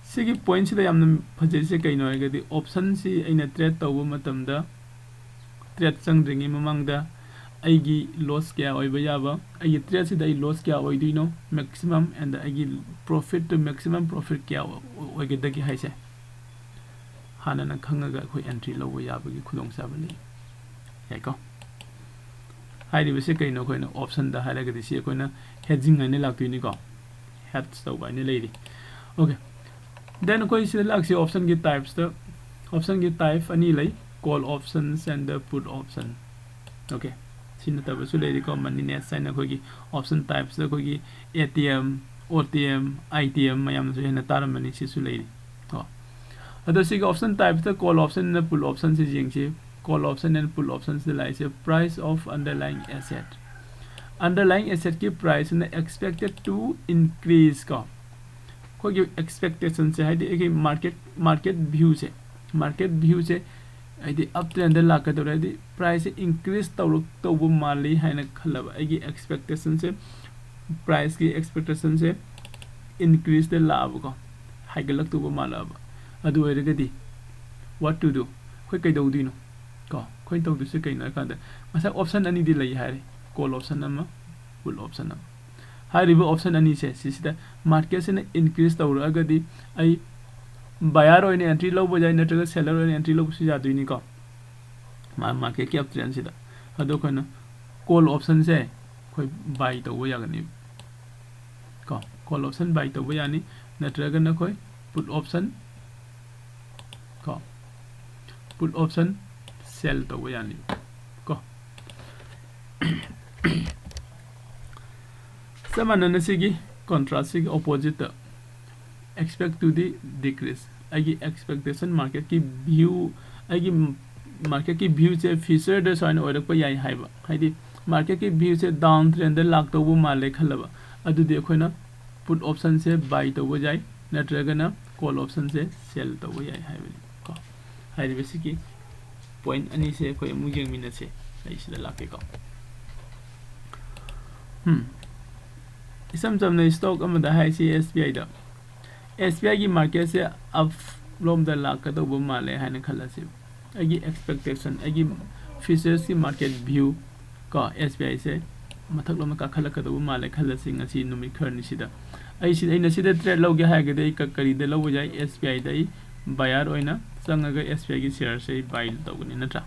ꯁꯤꯒꯤ point ꯁꯤꯗ ꯌꯥꯝꯅ ꯐꯖꯩꯁꯦ ꯀꯩꯅꯣ ꯍꯥꯏꯔꯒꯗꯤ, option ꯁꯤ ꯑꯩꯅ trade ꯇꯧꯕ ꯃꯇꯝꯗ, trade ꯆꯪꯗ꯭ꯔꯤꯉꯩ ꯃꯃꯥꯡꯗ ꯑꯩꯒꯤ loss ꯀꯌꯥ ꯑꯣꯏꯕ ꯌꯥꯕ, ꯑꯩꯒꯤ trade ꯁꯤꯗ ꯑꯩ loss ꯀꯌꯥ ꯑꯣꯏꯗꯣꯏꯅꯣ, maximum, and ꯑꯩꯒꯤ profit ꯇꯨ maximum profit ꯀꯌꯥ ꯑꯣꯏꯒꯗꯒꯦ ꯍꯥꯏꯁꯦ ꯍꯥꯟꯅꯅ ꯈꯪꯉꯒ ꯑꯩꯈꯣꯏ entry ꯂꯧꯕ ꯌꯥꯕꯒꯤ ꯈꯨꯗꯣꯡꯆꯥꯕ ꯂꯩ꯫ ꯌꯥꯏꯀꯣ? ꯍꯥꯏꯔꯤꯕꯁꯦ ꯀꯩꯅꯣ? ꯑꯩꯈꯣꯏꯅ option ꯗ ꯍꯥꯏꯔꯒꯗꯤ ꯁꯤ ꯑꯩꯈꯣꯏꯅ hedging ꯍꯥꯏꯅ ꯂꯥꯛꯇꯣꯏꯅꯤꯀꯣ, hedge ꯇꯧꯕ ꯍꯥꯏꯅ ꯂꯩꯔꯤ꯫ Okay, Then ꯑꯩꯈꯣꯏ ꯁꯤꯗ ꯂꯥꯛꯁꯤ option ꯒꯤ types ꯇ, option ꯒꯤ type ꯑꯅꯤ ꯂꯩ, call options and the put option꯫ Okay, ꯁꯤ ꯅꯠꯇꯕꯁꯨ ꯂꯩꯔꯤꯀꯣ, money nets ꯍꯥꯏꯅ ꯑꯩꯈꯣꯏꯒꯤ option types ꯇ ꯑꯩꯈꯣꯏꯒꯤ A T M, O T M, I T M ꯃꯌꯥꯝꯁꯨ ꯍꯦꯟꯅ ꯇꯥꯔꯝꯃꯅꯤ, ꯁꯤꯁꯨ ꯂꯩꯔꯤ ꯀꯣ꯫ ꯑꯗꯣ ꯁꯤꯒꯤ option types ꯇ call option and put option ꯁꯤ ꯌꯦꯡꯁꯤ꯫ Call option and put option ꯁꯤꯗ ꯂꯥꯛꯏꯁꯦ price of underlying asset꯫ Underlying asset ꯀꯤ price ꯁꯤꯅ expected to increase ꯀꯣ꯫ ꯑꯩꯈꯣꯏꯒꯤ expectation ꯁꯦ, ꯍꯥꯏꯗꯤ ꯑꯩꯒꯤ market, market view ꯁꯦ, market view ꯁꯦ ꯍꯥꯏꯗꯤ up trend ꯗ ꯂꯥꯛꯀꯗꯧꯔꯦ, ꯍꯥꯏꯗꯤ price ꯁꯦ increase ꯇꯧꯔꯛꯇꯧꯕ ꯃꯥꯜꯂꯤ ꯍꯥꯏꯅ ꯈꯜꯂꯕ, ꯑꯩꯒꯤ expectation ꯁꯦ, price ꯀꯤ expectation ꯁꯦ increase ꯗ ꯂꯥꯛꯑꯕꯀꯣ, ꯍꯥꯏꯒꯠꯂꯛꯇꯧꯕ ꯃꯥꯜꯂꯛꯑꯕ, ꯑꯗꯨ ꯑꯣꯏꯔꯒꯗꯤ what to do? ꯑꯩꯈꯣꯏ ꯀꯩꯗꯧꯗꯣꯏꯅꯣ ꯀꯣ? ꯑꯩꯈꯣꯏꯅ ꯇꯧꯗꯣꯏꯁꯦ ꯀꯩꯅꯣ ꯍꯥꯏ ꯀꯥꯟꯗ, ꯉꯁꯥꯏ option ꯑꯅꯤꯗꯤ ꯂꯩ ꯍꯥꯏꯔꯦ, call option ꯑꯃ, put option ꯑꯃ꯫ ꯍꯥꯏꯔꯤꯕ option ꯑꯅꯤꯁꯦ, ꯁꯤꯁꯤꯗ market ꯁꯤꯅ increase ꯇꯧꯔꯛꯑꯒꯗꯤ ꯑꯩ buyer ꯑꯣꯏꯅ entry ꯂꯧꯕ ꯌꯥꯏ, ꯅꯠꯇ꯭ꯔꯒ seller ꯑꯣꯏꯅ entry ꯂꯧꯕꯁꯨ ꯌꯥꯗꯣꯏꯅꯤꯀꯣ, ꯃꯥ-, market ꯀꯤ up trend ꯁꯤꯗ꯫ ꯑꯗꯣ ꯑꯩꯈꯣꯏꯅ call option ꯁꯦ ꯑꯩꯈꯣꯏ buy ꯇꯧꯕ ꯌꯥꯒꯅꯤ ꯀꯣ, call option buy ꯇꯧꯕ ꯌꯥꯅꯤ, ꯅꯠꯇ꯭ꯔꯒꯅ ꯑꯩꯈꯣꯏ put option ꯀꯣ, put option sell ꯇꯧꯕ ꯌꯥꯅꯤ ꯀꯣ꯫ ꯆꯞ ꯃꯥꯟꯅꯅ ꯁꯤꯒꯤ contrast ꯁꯤꯒꯤ opposite ꯇ, expect to the decrease, ꯑꯩꯒꯤ expectation, market ꯀꯤ view, ꯑꯩꯒꯤ market ꯀꯤ view ꯁꯦ future ꯗ ꯁꯨꯃꯥꯏꯅ ꯑꯣꯏꯔꯛꯄ ꯌꯥꯏ ꯍꯥꯏꯕ, ꯍꯥꯏꯗꯤ market ꯀꯤ view ꯁꯦ down trend ꯗ ꯂꯥꯛꯇꯧꯕ ꯃꯥꯜꯂꯦ ꯈꯜꯂꯕ, ꯑꯗꯨꯗꯤ ꯑꯩꯈꯣꯏꯅ put option ꯁꯦ buy ꯇꯧꯕ ꯌꯥꯏ, ꯅꯠꯇ꯭ꯔꯒꯅ call option ꯁꯦ sell ꯇꯧꯕ ꯌꯥꯏ ꯍꯥꯏꯕꯅꯤ ꯀꯣ꯫ ꯍꯥꯏꯔꯤꯕꯁꯤꯒꯤ point ꯑꯅꯤꯁꯦ ꯑꯩꯈꯣꯏ ꯑꯃꯨꯛ ꯌꯦꯡꯃꯤꯟꯅꯁꯦ꯫ ꯑꯩ ꯁꯤꯗ ꯂꯥꯛꯀꯦꯀꯣ꯫ ꯎꯝ꯫ ꯏꯆꯝ ꯆꯝꯅ stock ꯑꯃꯗ ꯍꯥꯏꯁꯤ, S B I the, S B I ꯒꯤ market ꯁꯦ up ꯂꯣꯝꯗ ꯂꯥꯛꯀꯗꯧꯕ ꯃꯥꯜꯂꯦ ꯍꯥꯏꯅ ꯈꯜꯂꯁꯤ꯫ ꯑꯩꯒꯤ expectation, ꯑꯩꯒꯤ futures ꯀꯤ market view ꯀꯣ, S B I ꯁꯦ ꯃꯊꯛꯂꯣꯝꯗ ꯀꯥꯈꯠꯂꯛꯀꯗꯧꯕ ꯃꯥꯜꯂꯦ ꯈꯜꯂꯁꯤ ꯉꯁꯤ ꯅꯨꯃꯤꯠ ꯈꯔꯅꯤꯁꯤꯗ꯫ ꯑꯩ ꯁꯤ-, ꯑꯩꯅ ꯁꯤꯗ trade ꯂꯧꯒꯦ ꯍꯥꯏꯔꯒꯗꯤ ꯑꯩ ꯀ-, ꯀꯔꯤꯗ ꯂꯧꯕ ꯌꯥꯏ? S B I ꯗ ꯑꯩ buyer ꯑꯣꯏꯅ ꯆꯪꯉꯒ S B I ꯒꯤ share ꯁꯦ ꯑꯩ buy ꯇꯧꯒꯅꯤ, ꯅꯠꯇ꯭ꯔꯥ?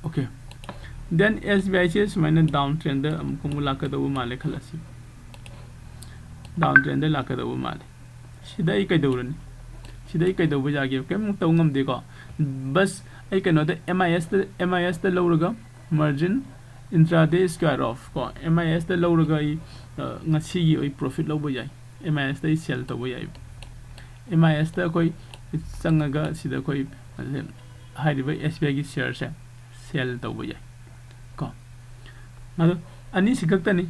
Okay, then S B I ꯁꯦ ꯁꯨꯃꯥꯏꯅ down trend ꯗ ꯑꯃꯨꯛ, ꯑꯃꯨꯛ ꯂꯥꯛꯀꯗꯧꯕ ꯃꯥꯜꯂꯦ ꯈꯜꯂꯁꯤ, down trend ꯗ ꯂꯥꯛꯀꯗꯧꯕ ꯃꯥꯜꯂꯦ꯫ ꯁꯤꯗ ꯑꯩ ꯀꯩꯗꯧꯔꯅꯤ? ꯁꯤꯗ ꯑꯩ ꯀꯩꯗꯧꯕ ꯌꯥꯒꯦ? ꯀꯩꯝ ꯇꯧ ꯉꯝꯗꯦꯀꯣ꯫ ꯕꯁ ꯑꯩ ꯀꯩꯅꯣꯗ, M I S ꯇ, M I S ꯇ ꯂꯧꯔꯒ margin intraday square of ꯀꯣ, M I S ꯇ ꯂꯧꯔꯒ ꯑꯩ, ꯑ, ꯉꯁꯤꯒꯤ ꯑꯩ profit ꯂꯧꯕ ꯌꯥꯏ꯫ M I S ꯇ ꯑꯩ sell ꯇꯧꯕ ꯌꯥꯏ꯫ M I S ꯇ ꯑꯩꯈꯣꯏ ꯆꯪꯉꯒ ꯁꯤꯗ ꯑꯩꯈꯣꯏ ꯍꯥꯏꯔꯤꯕ S B I ꯒꯤ share ꯁꯦ sell ꯇꯧꯕ ꯌꯥꯏ ꯀꯣ꯫ ꯑꯗꯣ ꯑꯅꯤꯁꯤ ꯈꯛꯇꯅꯤ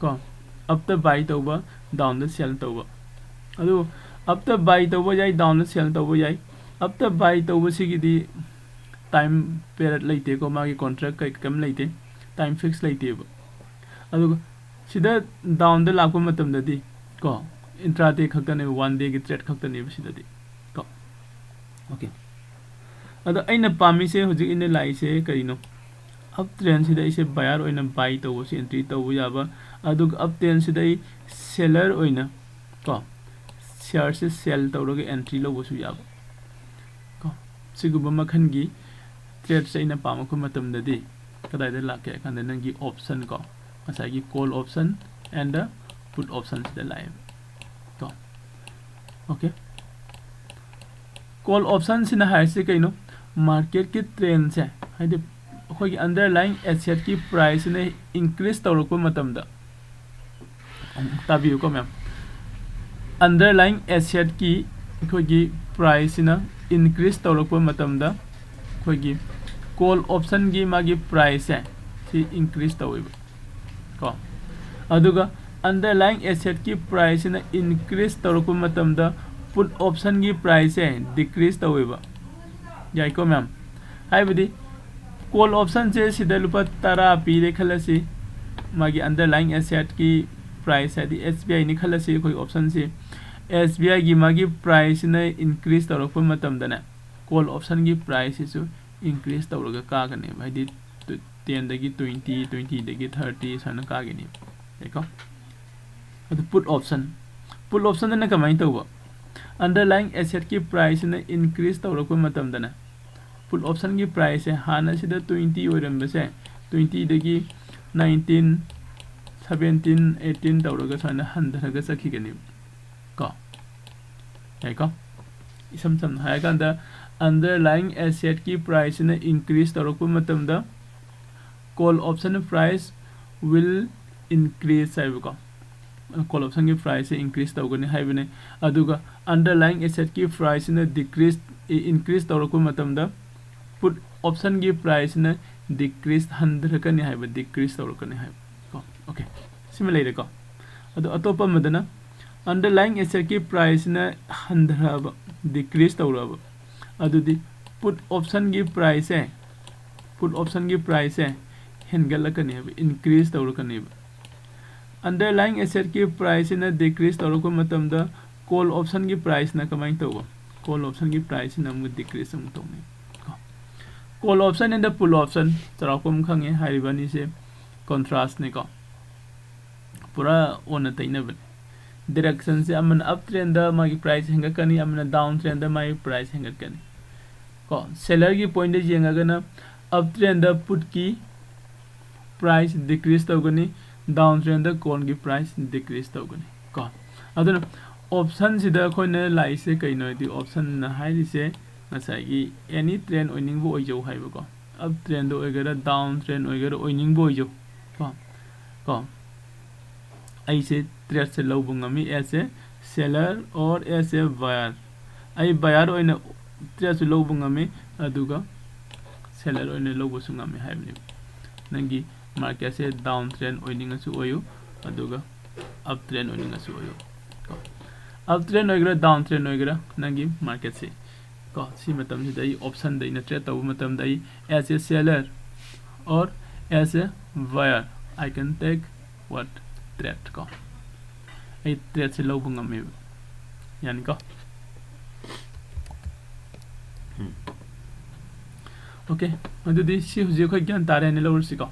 ꯀꯣ, up ꯇ buy ꯇꯧꯕ, down ꯗ sell ꯇꯧꯕ꯫ ꯑꯗꯨ up ꯇ buy ꯇꯧꯕ ꯌꯥꯏ, down ꯗ sell ꯇꯧꯕ ꯌꯥꯏ꯫ Up ꯇ buy ꯇꯧꯕꯁꯤꯒꯤꯗꯤ time period ꯂꯩꯇꯦꯀꯣ, ꯃꯥꯒꯤ contract ꯀꯩ ꯀꯩꯝ ꯂꯩꯇꯦ, time fix ꯂꯩꯇꯦꯕ꯫ ꯑꯗꯨꯒ ꯁꯤꯗ down ꯗ ꯂꯥꯛꯄ ꯃꯇꯝꯗꯗꯤ ꯀꯣ, intraday ꯈꯛꯇꯅꯦꯕ, one day ꯒꯤ trade ꯈꯛꯇꯅꯦꯕ ꯁꯤꯗꯗꯤ ꯀꯣ꯫ Okay꯫ ꯑꯗꯣ ꯑꯩꯅ ꯄꯥꯝꯃꯤꯁꯦ, ꯍꯧꯖꯤꯛ ꯑꯩꯅ ꯂꯥꯛꯏꯁꯦ ꯀꯔꯤꯅꯣ? Up trend ꯁꯤꯗ ꯑꯩꯁꯦ buyer ꯑꯣꯏꯅ buy ꯇꯧꯕꯁꯨ entry ꯇꯧꯕ ꯌꯥꯕ, ꯑꯗꯨꯒ up trend ꯁꯤꯗ ꯑꯩ seller ꯑꯣꯏꯅ ꯀꯣ, share ꯁꯦ sell ꯇꯧꯔꯒ entry ꯂꯧꯕꯁꯨ ꯌꯥꯕ ꯀꯣ꯫ ꯁꯤꯒꯨꯝꯕ ꯃꯈꯜꯒꯤ trade ꯁꯦ ꯑꯩꯅ ꯄꯥꯝꯃꯛꯄ ꯃꯇꯝꯗꯗꯤ ꯀꯗꯥꯏꯗ ꯂꯥꯛꯀꯦ ꯍꯥꯏ ꯀꯥꯟꯗ, ꯅꯪꯒꯤ option ꯀꯣ, ꯉꯁꯥꯏꯒꯤ call option and put option ꯁꯤꯗ ꯂꯥꯛꯑꯦꯕ ꯀꯣ꯫ Okay꯫ Call option ꯁꯤꯅ ꯍꯥꯏꯔꯤꯁꯤ ꯀꯩꯅꯣ? Market ꯀꯤ trend ꯁꯦ, ꯍꯥꯏꯗꯤ ꯑꯩꯈꯣꯏꯒꯤ underlying asset ꯀꯤ price ꯁꯤꯅ increase ꯇꯧꯔꯛꯄ ꯃꯇꯝꯗ, ꯇꯥꯕꯤꯌꯨꯀꯣ ꯃꯌꯥꯝ, underlying asset ꯀꯤ ꯑꯩꯈꯣꯏꯒꯤ price ꯁꯤꯅ increase ꯇꯧꯔꯛꯄ ꯃꯇꯝꯗ, ꯑꯩꯈꯣꯏꯒꯤ call option ꯒꯤ ꯃꯥꯒꯤ price ꯁꯦ ꯁꯤ increase ꯇꯧꯋꯦꯕ ꯀꯣ꯫ ꯑꯗꯨꯒ underlying asset ꯀꯤ price ꯁꯤꯅ increase ꯇꯧꯔꯛꯄ ꯃꯇꯝꯗ put option ꯒꯤ price ꯁꯦ decrease ꯇꯧꯋꯦꯕ꯫ ꯌꯥꯏꯀꯣ ꯃꯌꯥꯝ? ꯍꯥꯏꯕꯗꯤ call option ꯁꯦ ꯁꯤꯗ ꯂꯨꯄꯥ ꯇꯔꯥ ꯄꯤꯔꯦ ꯈꯜꯂꯁꯤ, ꯃꯥꯒꯤ underlying asset ꯀꯤ price, ꯍꯥꯏꯗꯤ S B I ꯅꯤ ꯈꯜꯂꯁꯤ ꯑꯩꯈꯣꯏ option ꯁꯤ꯫ S B I ꯒꯤ ꯃꯥꯒꯤ price ꯁꯤꯅ increase ꯇꯧꯔꯛꯄ ꯃꯇꯝꯗꯅꯦ, call option ꯒꯤ price ꯁꯤꯁꯨ increase ꯇꯧꯔꯒ ꯀꯥꯒꯅꯦꯕ, ꯍꯥꯏꯗꯤ ten ꯗꯒꯤ twenty, twenty ꯗꯒꯤ thirty ꯁꯨꯃꯥꯏꯅ ꯀꯥꯒꯅꯦꯕ꯫ ꯌꯥꯏꯀꯣ? ꯑꯗꯨ put option, put option ꯗꯅ ꯀꯃꯥꯏꯅ ꯇꯧꯕ? Underlying asset ꯀꯤ price ꯁꯤꯅ increase ꯇꯧꯔꯛꯄ ꯃꯇꯝꯗꯅꯦ, put option ꯒꯤ price ꯁꯦ ꯍꯥꯟꯅ ꯁꯤꯗ twenty ꯑꯣꯏꯔꯝꯕꯁꯦ, twenty ꯗꯒꯤ nineteen, seventeen, eighteen ꯇꯧꯔꯒ ꯁꯨꯃꯥꯏꯅ ꯍꯟꯊꯔꯒ ꯆꯠꯈꯤꯒꯅꯦꯕ ꯀꯣ꯫ ꯌꯥꯏꯀꯣ? ꯏꯁꯝ ꯁꯝꯅ ꯍꯥꯏꯔꯀꯥꯟꯗ, underlying asset ꯀꯤ price ꯁꯤꯅ increase ꯇꯧꯔꯛꯄ ꯃꯇꯝꯗ call option price will increase ꯍꯥꯏꯕꯀꯣ, call option ꯒꯤ price ꯁꯦ increase ꯇꯧꯒꯅꯤ ꯍꯥꯏꯕꯅꯤ꯫ ꯑꯗꯨꯒ underlying asset ꯀꯤ price ꯁꯤꯅ decrease increase ꯇꯧꯔꯛꯄ ꯃꯇꯝꯗ put option ꯒꯤ price ꯁꯤꯅ decrease ꯍꯟꯊꯔꯛꯀꯅꯤ ꯍꯥꯏꯕ, decrease ꯇꯧꯔꯛꯀꯅꯤ ꯍꯥꯏꯕ ꯀꯣ꯫ Okay, ꯁꯤꯃ ꯂꯩꯔꯦꯀꯣ꯫ ꯑꯗꯣ ꯑꯇꯣꯞꯄ ꯑꯃꯗꯅ underlying asset ꯀꯤ price ꯁꯤꯅ ꯍꯟꯊꯔꯛꯑꯕ, decrease ꯇꯧꯔꯛꯑꯕ, ꯑꯗꯨꯗꯤ put option ꯒꯤ price ꯁꯦ, put option ꯒꯤ price ꯁꯦ ꯍꯦꯟꯒꯠꯂꯛꯀꯅꯦꯕ, increase ꯇꯧꯔꯛꯀꯅꯦꯕ꯫ Underlying asset ꯀꯤ price ꯁꯤꯅ decrease ꯇꯧꯔꯛꯄ ꯃꯇꯝꯗ call option ꯒꯤ price ꯅ ꯀꯃꯥꯏꯅ ꯇꯧꯕ? Call option ꯒꯤ price ꯁꯤꯅ ꯑꯃꯨꯛ decrease ꯑꯃꯨꯛ ꯇꯧꯅꯤ꯫ Call option and put option ꯆꯥꯎꯔꯥꯛꯄ ꯑꯃ ꯈꯪꯉꯦ, ꯍꯥꯏꯔꯤꯕ ꯑꯅꯤꯁꯦ contrast ꯅꯤꯀꯣ, ꯄꯨꯔꯥ ꯑꯣꯟꯅ ꯇꯩꯅꯕꯅꯤ꯫ Direction ꯁꯦ ꯑꯃꯅ up trend ꯗ ꯃꯥꯒꯤ price ꯍꯦꯟꯒꯠꯀꯅꯤ, ꯑꯃꯅ down trend ꯗ ꯃꯥꯒꯤ price ꯍꯦꯟꯒꯠꯀꯅꯤ ꯀꯣ꯫ Seller ꯒꯤ point ꯗ ꯌꯦꯡꯉꯒꯅ up trend ꯗ put ꯀꯤ price decrease ꯇꯧꯒꯅꯤ, down trend ꯗ call ꯒꯤ price decrease ꯇꯧꯒꯅꯤ ꯀꯣ꯫ ꯑꯗꯨꯅ option ꯁꯤꯗ ꯑꯩꯈꯣꯏꯅ ꯂꯥꯛꯏꯁꯦ ꯀꯩꯅꯣ ꯍꯥꯏꯗꯤ, option ꯅ ꯍꯥꯏꯔꯤꯁꯦ ꯉꯁꯥꯏꯒꯤ any trend ꯑꯣꯏꯅꯤꯡꯕ ꯑꯣꯏꯖꯧ ꯍꯥꯏꯕꯀꯣ, up trend ꯗ ꯑꯣꯏꯒꯦꯔꯥ down trend ꯑꯣꯏꯒꯦꯔꯥ ꯑꯣꯏꯅꯤꯡꯕ ꯑꯣꯏꯖꯧ ꯀꯣ, ꯀꯣ꯫ ꯑꯩꯁꯦ trade ꯁꯦ ꯂꯧꯕ ꯉꯝꯃꯤ as a seller or as a buyer꯫ ꯑꯩ buyer ꯑꯣꯏꯅ trade ꯁꯨ ꯂꯧꯕ ꯉꯝꯃꯤ, ꯑꯗꯨꯒ seller ꯑꯣꯏꯅ ꯂꯧꯕꯁꯨ ꯉꯝꯃꯤ ꯍꯥꯏꯕꯅꯦꯕ꯫ ꯅꯪꯒꯤ market ꯁꯦ down trend ꯑꯣꯏꯅꯤꯡꯉꯁꯨ ꯑꯣꯏꯌꯨ, ꯑꯗꯨꯒ up trend ꯑꯣꯏꯅꯤꯡꯉꯁꯨ ꯑꯣꯏꯌꯨ ꯀꯣ꯫ Up trend ꯑꯣꯏꯒꯦꯔꯥ down trend ꯑꯣꯏꯒꯦꯔꯥ, ꯅꯪꯒꯤ market ꯁꯦ ꯀꯣ, ꯁꯤ ꯃꯇꯝꯁꯤꯗ ꯑꯩ option ꯗ ꯑꯩꯅ trade ꯇꯧꯕ ꯃꯇꯝꯗ ꯑꯩ as a seller or as a buyer, I can take what? Trade ꯀꯣ꯫ ꯑꯩ trade ꯁꯦ ꯂꯧꯕ ꯉꯝꯃꯦꯕ꯫ ꯌꯥꯅꯤꯀꯣ? Okay, ꯑꯗꯨꯗꯤ ꯁꯤ ꯍꯧꯖꯤꯛ ꯑꯩꯈꯣꯏ ꯒ꯭ꯌꯥꯟ ꯇꯥꯔꯦꯅ ꯂꯧꯔꯁꯤꯀꯣ꯫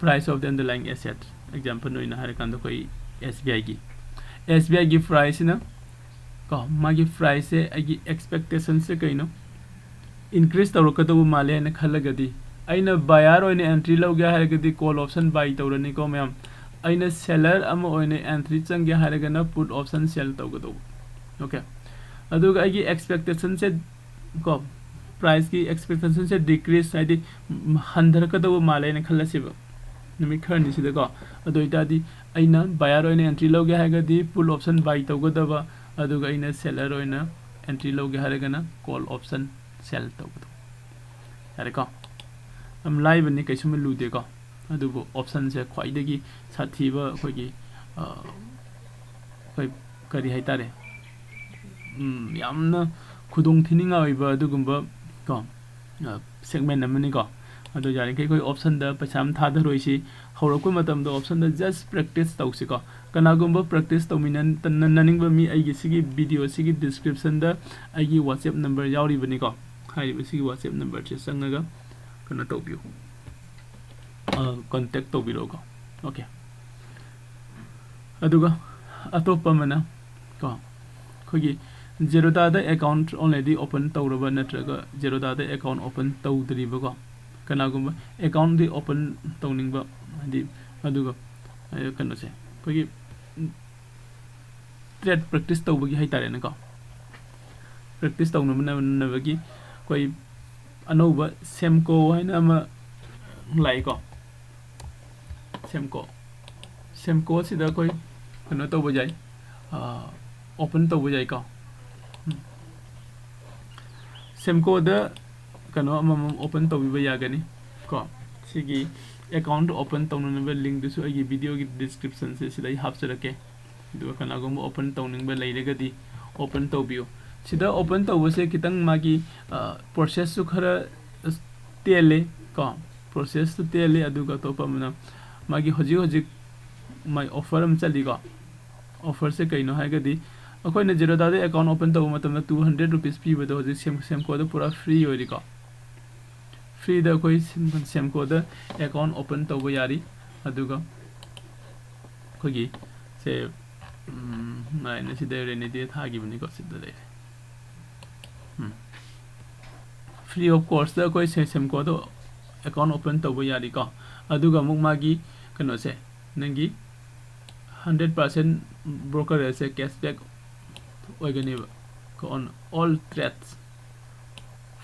Price of the underlying asset, example ꯑꯣꯏꯅ ꯍꯥꯏꯔꯀꯥꯟꯗ ꯑꯩꯈꯣꯏ S B I ꯒꯤ, S B I ꯒꯤ price ꯁꯤꯅ ꯀꯣ, ꯃꯥꯒꯤ price ꯁꯦ ꯑꯩꯒꯤ expectation ꯁꯦ ꯀꯩꯅꯣ? Increase ꯇꯧꯔꯛꯀꯗꯧꯕ ꯃꯥꯜꯂꯦ ꯍꯥꯏꯅ ꯈꯜꯂꯒꯗꯤ, ꯑꯩꯅ buyer ꯑꯣꯏꯅ entry ꯂꯧꯒꯦ ꯍꯥꯏꯔꯒꯗꯤ call option buy ꯇꯧꯔꯅꯤꯀꯣ ꯃꯌꯥꯝ꯫ ꯑꯩꯅ seller ꯑꯃ ꯑꯣꯏꯅ entry ꯆꯪꯒꯦ ꯍꯥꯏꯔꯒꯅ put option sell ꯇꯧꯒꯗꯧꯕ꯫ Okay, ꯑꯗꯨꯒ ꯑꯩꯒꯤ expectation ꯁꯦ ꯀꯣ, price ꯀꯤ expectation ꯁꯦ decrease, ꯍꯥꯏꯗꯤ ꯍꯟꯊꯔꯛꯀꯗꯧꯕ ꯃꯥꯜꯂꯦꯅ ꯈꯜꯂꯁꯦꯕ ꯅꯨꯃꯤꯠ ꯈꯔꯅꯤꯁꯤꯗꯀꯣ꯫ ꯑꯗꯨ ꯑꯣꯏꯇꯥꯔꯗꯤ ꯑꯩꯅ buyer ꯑꯣꯏꯅ entry ꯂꯧꯒꯦ ꯍꯥꯏꯔꯒꯗꯤ put option buy ꯇꯧꯒꯗꯕ, ꯑꯗꯨꯒ ꯑꯩꯅ seller ꯑꯣꯏꯅ entry ꯂꯧꯒꯦ ꯍꯥꯏꯔꯒꯅ call option sell ꯇꯧꯒꯗꯕ꯫ ꯌꯥꯔꯦꯀꯣ? ꯌꯥꯝ ꯂꯥꯏꯕꯅꯤ, ꯀꯩꯁꯨꯝ ꯂꯨꯗꯦꯀꯣ꯫ ꯑꯗꯨꯕꯨ option ꯁꯦ ꯈ꯭ꯋꯥꯏꯗꯒꯤ ꯁꯥꯊꯤꯕ ꯑꯩꯈꯣꯏꯒꯤ, ꯑ, ꯑꯩꯈꯣꯏ ꯀꯔꯤ ꯍꯥꯏꯇꯥꯔꯦ, ꯎꯝ, ꯌꯥꯝꯅ ꯈꯨꯗꯣꯡ ꯊꯤꯅꯤꯡꯉꯥꯏ ꯑꯣꯏꯕ ꯑꯗꯨꯒꯨꯝꯕ ꯀꯣ, ꯑ, segment ꯑꯃꯅꯤꯀꯣ꯫ ꯑꯗꯣ ꯌꯥꯔꯤꯈꯩ ꯑꯩꯈꯣꯏ option ꯗ ꯄꯩꯁꯥ ꯑꯃ ꯊꯥꯗꯔꯣꯏꯁꯤ꯫ ꯍꯧꯔꯛꯄ ꯃꯇꯝꯗ option ꯗ just practice ꯇꯧꯁꯤꯀꯣ꯫ ꯀꯅꯥꯒꯨꯝꯕ practice ꯇꯧꯃꯤꯟꯅꯅꯤꯡꯕ ꯃꯤ, ꯑꯩꯒꯤ ꯁꯤꯒꯤ video ꯁꯤꯒꯤ description ꯗ ꯑꯩꯒꯤ WhatsApp number ꯌꯥꯎꯔꯤꯕꯅꯤꯀꯣ꯫ ꯍꯥꯏꯔꯤꯕ ꯁꯤꯒꯤ WhatsApp number ꯁꯦ ꯆꯪꯉꯒ ꯀꯩꯅꯣ ꯇꯧꯕꯤꯌꯨ, ꯑ, contact ꯇꯧꯕꯤꯔꯛꯎꯀꯣ꯫ Okay꯫ ꯑꯗꯨꯒ ꯑꯇꯣꯞꯄ ꯑꯃꯅ ꯀꯣ, ꯑꯩꯈꯣꯏꯒꯤ Zerodha ꯗ account already open ꯇꯧꯔꯕ ꯅꯠꯇ꯭ꯔꯒ Zerodha ꯗ account open ꯇꯧꯗ꯭ꯔꯤꯕꯀꯣ, ꯀꯅꯥꯒꯨꯝꯕ account ꯗꯤ open ꯇꯧꯅꯤꯡꯕ, ꯍꯥꯏꯗꯤ, ꯑꯗꯨꯒ, ꯑ, ꯀꯩꯅꯣꯁꯦ, ꯑꯩꯈꯣꯏꯒꯤ trade practice ꯇꯧꯕꯒꯤ ꯍꯥꯏꯇꯥꯔꯦꯅꯦꯀꯣ, practice ꯇꯧꯅꯕꯒꯤ ꯑꯩꯈꯣꯏ ꯑꯅꯧꯕ Semco ꯍꯥꯏꯅ ꯑꯃ ꯂꯥꯛꯏꯀꯣ꯫ Semco, Semco ꯁꯤꯗ ꯑꯩꯈꯣꯏ ꯀꯩꯅꯣ ꯇꯧꯕ ꯌꯥꯏ, open ꯇꯧꯕ ꯌꯥꯏꯀꯣ꯫ ꯎꯝ꯫ Semco ꯗ ꯀꯩꯅꯣ ꯑꯃꯃꯝ open ꯇꯧꯕꯤꯕ ꯌꯥꯒꯅꯤ ꯀꯣ꯫ ꯁꯤꯒꯤ account open ꯇꯧꯅꯅꯕ link ꯗꯨꯁꯨ ꯑꯩꯒꯤ video ꯒꯤ description ꯁꯦ ꯁꯤꯗ ꯑꯩ ꯍꯥꯞꯆꯔꯛꯀꯦ꯫ ꯑꯗꯨꯒ ꯀꯅꯥꯒꯨꯝꯕ open ꯇꯧꯅꯤꯡꯕ ꯂꯩꯔꯒꯗꯤ open ꯇꯧꯕꯤꯌꯨ꯫ ꯁꯤꯗ open ꯇꯧꯕꯁꯦ ꯈꯤꯇꯪ ꯃꯥꯒꯤ, ꯑ, process ꯁꯨ ꯈꯔ ꯇꯦꯜꯂꯦ ꯀꯣ, process ꯇꯨ ꯇꯦꯜꯂꯦ꯫ ꯑꯗꯨꯒ ꯑꯇꯣꯞꯄ ꯑꯃꯅ ꯃꯥꯒꯤ ꯍꯧꯖꯤꯛ ꯍꯧꯖꯤꯛ ꯃꯥꯏ offer ꯑꯃ ꯆꯠꯂꯤꯀꯣ꯫ Offer ꯁꯦ ꯀꯩꯅꯣ ꯍꯥꯏꯔꯒꯗꯤ ꯑꯩꯈꯣꯏꯅ Zerodha ꯗ account open ꯇꯧꯕ ꯃꯇꯝꯗ two hundred rupees ꯄꯤꯕꯗꯣ ꯍꯧꯖꯤꯛ Sem-, Semco ꯗ ꯄꯨꯔꯥ free ꯑꯣꯏꯔꯤꯀꯣ꯫ Free ꯗ ꯑꯩꯈꯣꯏ Sem-, Semco ꯗ account open ꯇꯧꯕ ꯌꯥꯔꯤ꯫ ꯑꯗꯨꯒ ꯑꯩꯈꯣꯏꯒꯤ ꯁꯦ, ꯎꯝ, ꯉꯥꯏꯅ ꯁꯤꯗ Renity ꯊꯥꯈꯤꯕꯅꯤꯀꯣ, ꯁꯤꯗ ꯂꯩꯔꯦ꯫ ꯎꯝ꯫ Free of cost ꯗ ꯑꯩꯈꯣꯏ ꯁꯦ-, Semco ꯗ account open ꯇꯧꯕ ꯌꯥꯔꯤꯀꯣ꯫ ꯑꯗꯨꯒ ꯑꯃꯨꯛ ꯃꯥꯒꯤ ꯀꯩꯅꯣꯁꯦ, ꯅꯪꯒꯤ hundred percent broker rate ꯁꯦ cashback ꯑꯣꯏꯒꯅꯦꯕ꯫ ꯀꯣ, on all trades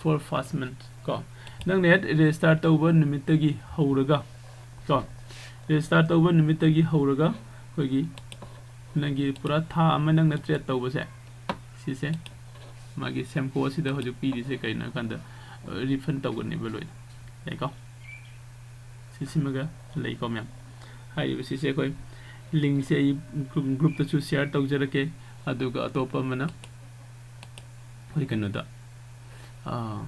for first month꯫ ꯀꯣ, ꯅꯪꯅ ꯍꯦꯛ register ꯇꯧꯕ ꯅꯨꯃꯤꯠꯇꯒꯤ ꯍꯧꯔꯒ, ꯀꯣ, register ꯇꯧꯕ ꯅꯨꯃꯤꯠꯇꯒꯤ ꯍꯧꯔꯒ ꯑꯩꯈꯣꯏꯒꯤ ꯅꯪꯒꯤ ꯄꯨꯔꯥ ꯊꯥ ꯑꯃ ꯅꯪꯅ trade ꯇꯧꯕꯁꯦ, ꯁꯤꯁꯦ ꯃꯥꯒꯤ Semco ꯑꯁꯤꯗ ꯍꯧꯖꯤꯛ ꯄꯤꯔꯤꯁꯦ ꯀꯩꯅꯣ ꯍꯥꯏ ꯀꯥꯟꯗ, refund ꯇꯧꯒꯅꯦꯕ ꯂꯣꯏꯅ꯫ ꯌꯥꯏꯀꯣ? ꯁꯤꯁꯤꯃꯒ ꯂꯩꯀꯣ ꯃꯌꯥꯝ꯫ ꯍꯥꯏꯔꯤꯕ ꯁꯤꯁꯦ ꯑꯩꯈꯣꯏ link ꯁꯦ ꯑꯩ group, group ꯇꯁꯨ share ꯇꯧꯖꯔꯛꯀꯦ꯫ ꯑꯗꯨꯒ ꯑꯇꯣꯞꯄ ꯑꯃꯅ ꯑꯩꯈꯣꯏ ꯀꯩꯅꯣꯗ, ꯑꯥ,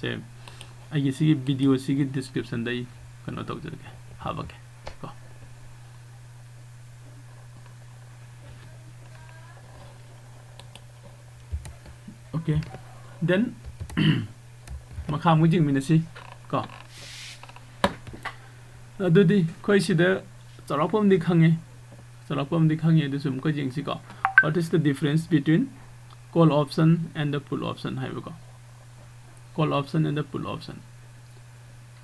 ꯁꯦ ꯑꯩꯒꯤ ꯁꯤꯒꯤ video ꯁꯤꯒꯤ description ꯗ ꯑꯩ ꯀꯩꯅꯣ ꯇꯧꯖꯔꯛꯀꯦ, ꯍꯥꯞꯄꯛꯀꯦ ꯀꯣ꯫ Okay, then ꯃꯈꯥ ꯑꯃꯨꯛ ꯌꯦꯡꯃꯤꯟꯅꯁꯤ ꯀꯣ꯫ ꯑꯗꯨꯗꯤ ꯑꯩꯈꯣꯏ ꯁꯤꯗ ꯆꯥꯎꯔꯥꯛꯄ ꯑꯃꯗꯤ ꯈꯪꯉꯦ, ꯆꯥꯎꯔꯥꯛꯄ ꯑꯃꯗꯤ ꯈꯪꯉꯦ꯫ ꯑꯗꯨꯁꯨ ꯑꯃꯨꯛꯀ ꯌꯦꯡꯁꯤꯀꯣ꯫ What is the difference between call option and the put option ꯍꯥꯏꯕꯀꯣ? Call option and the put option꯫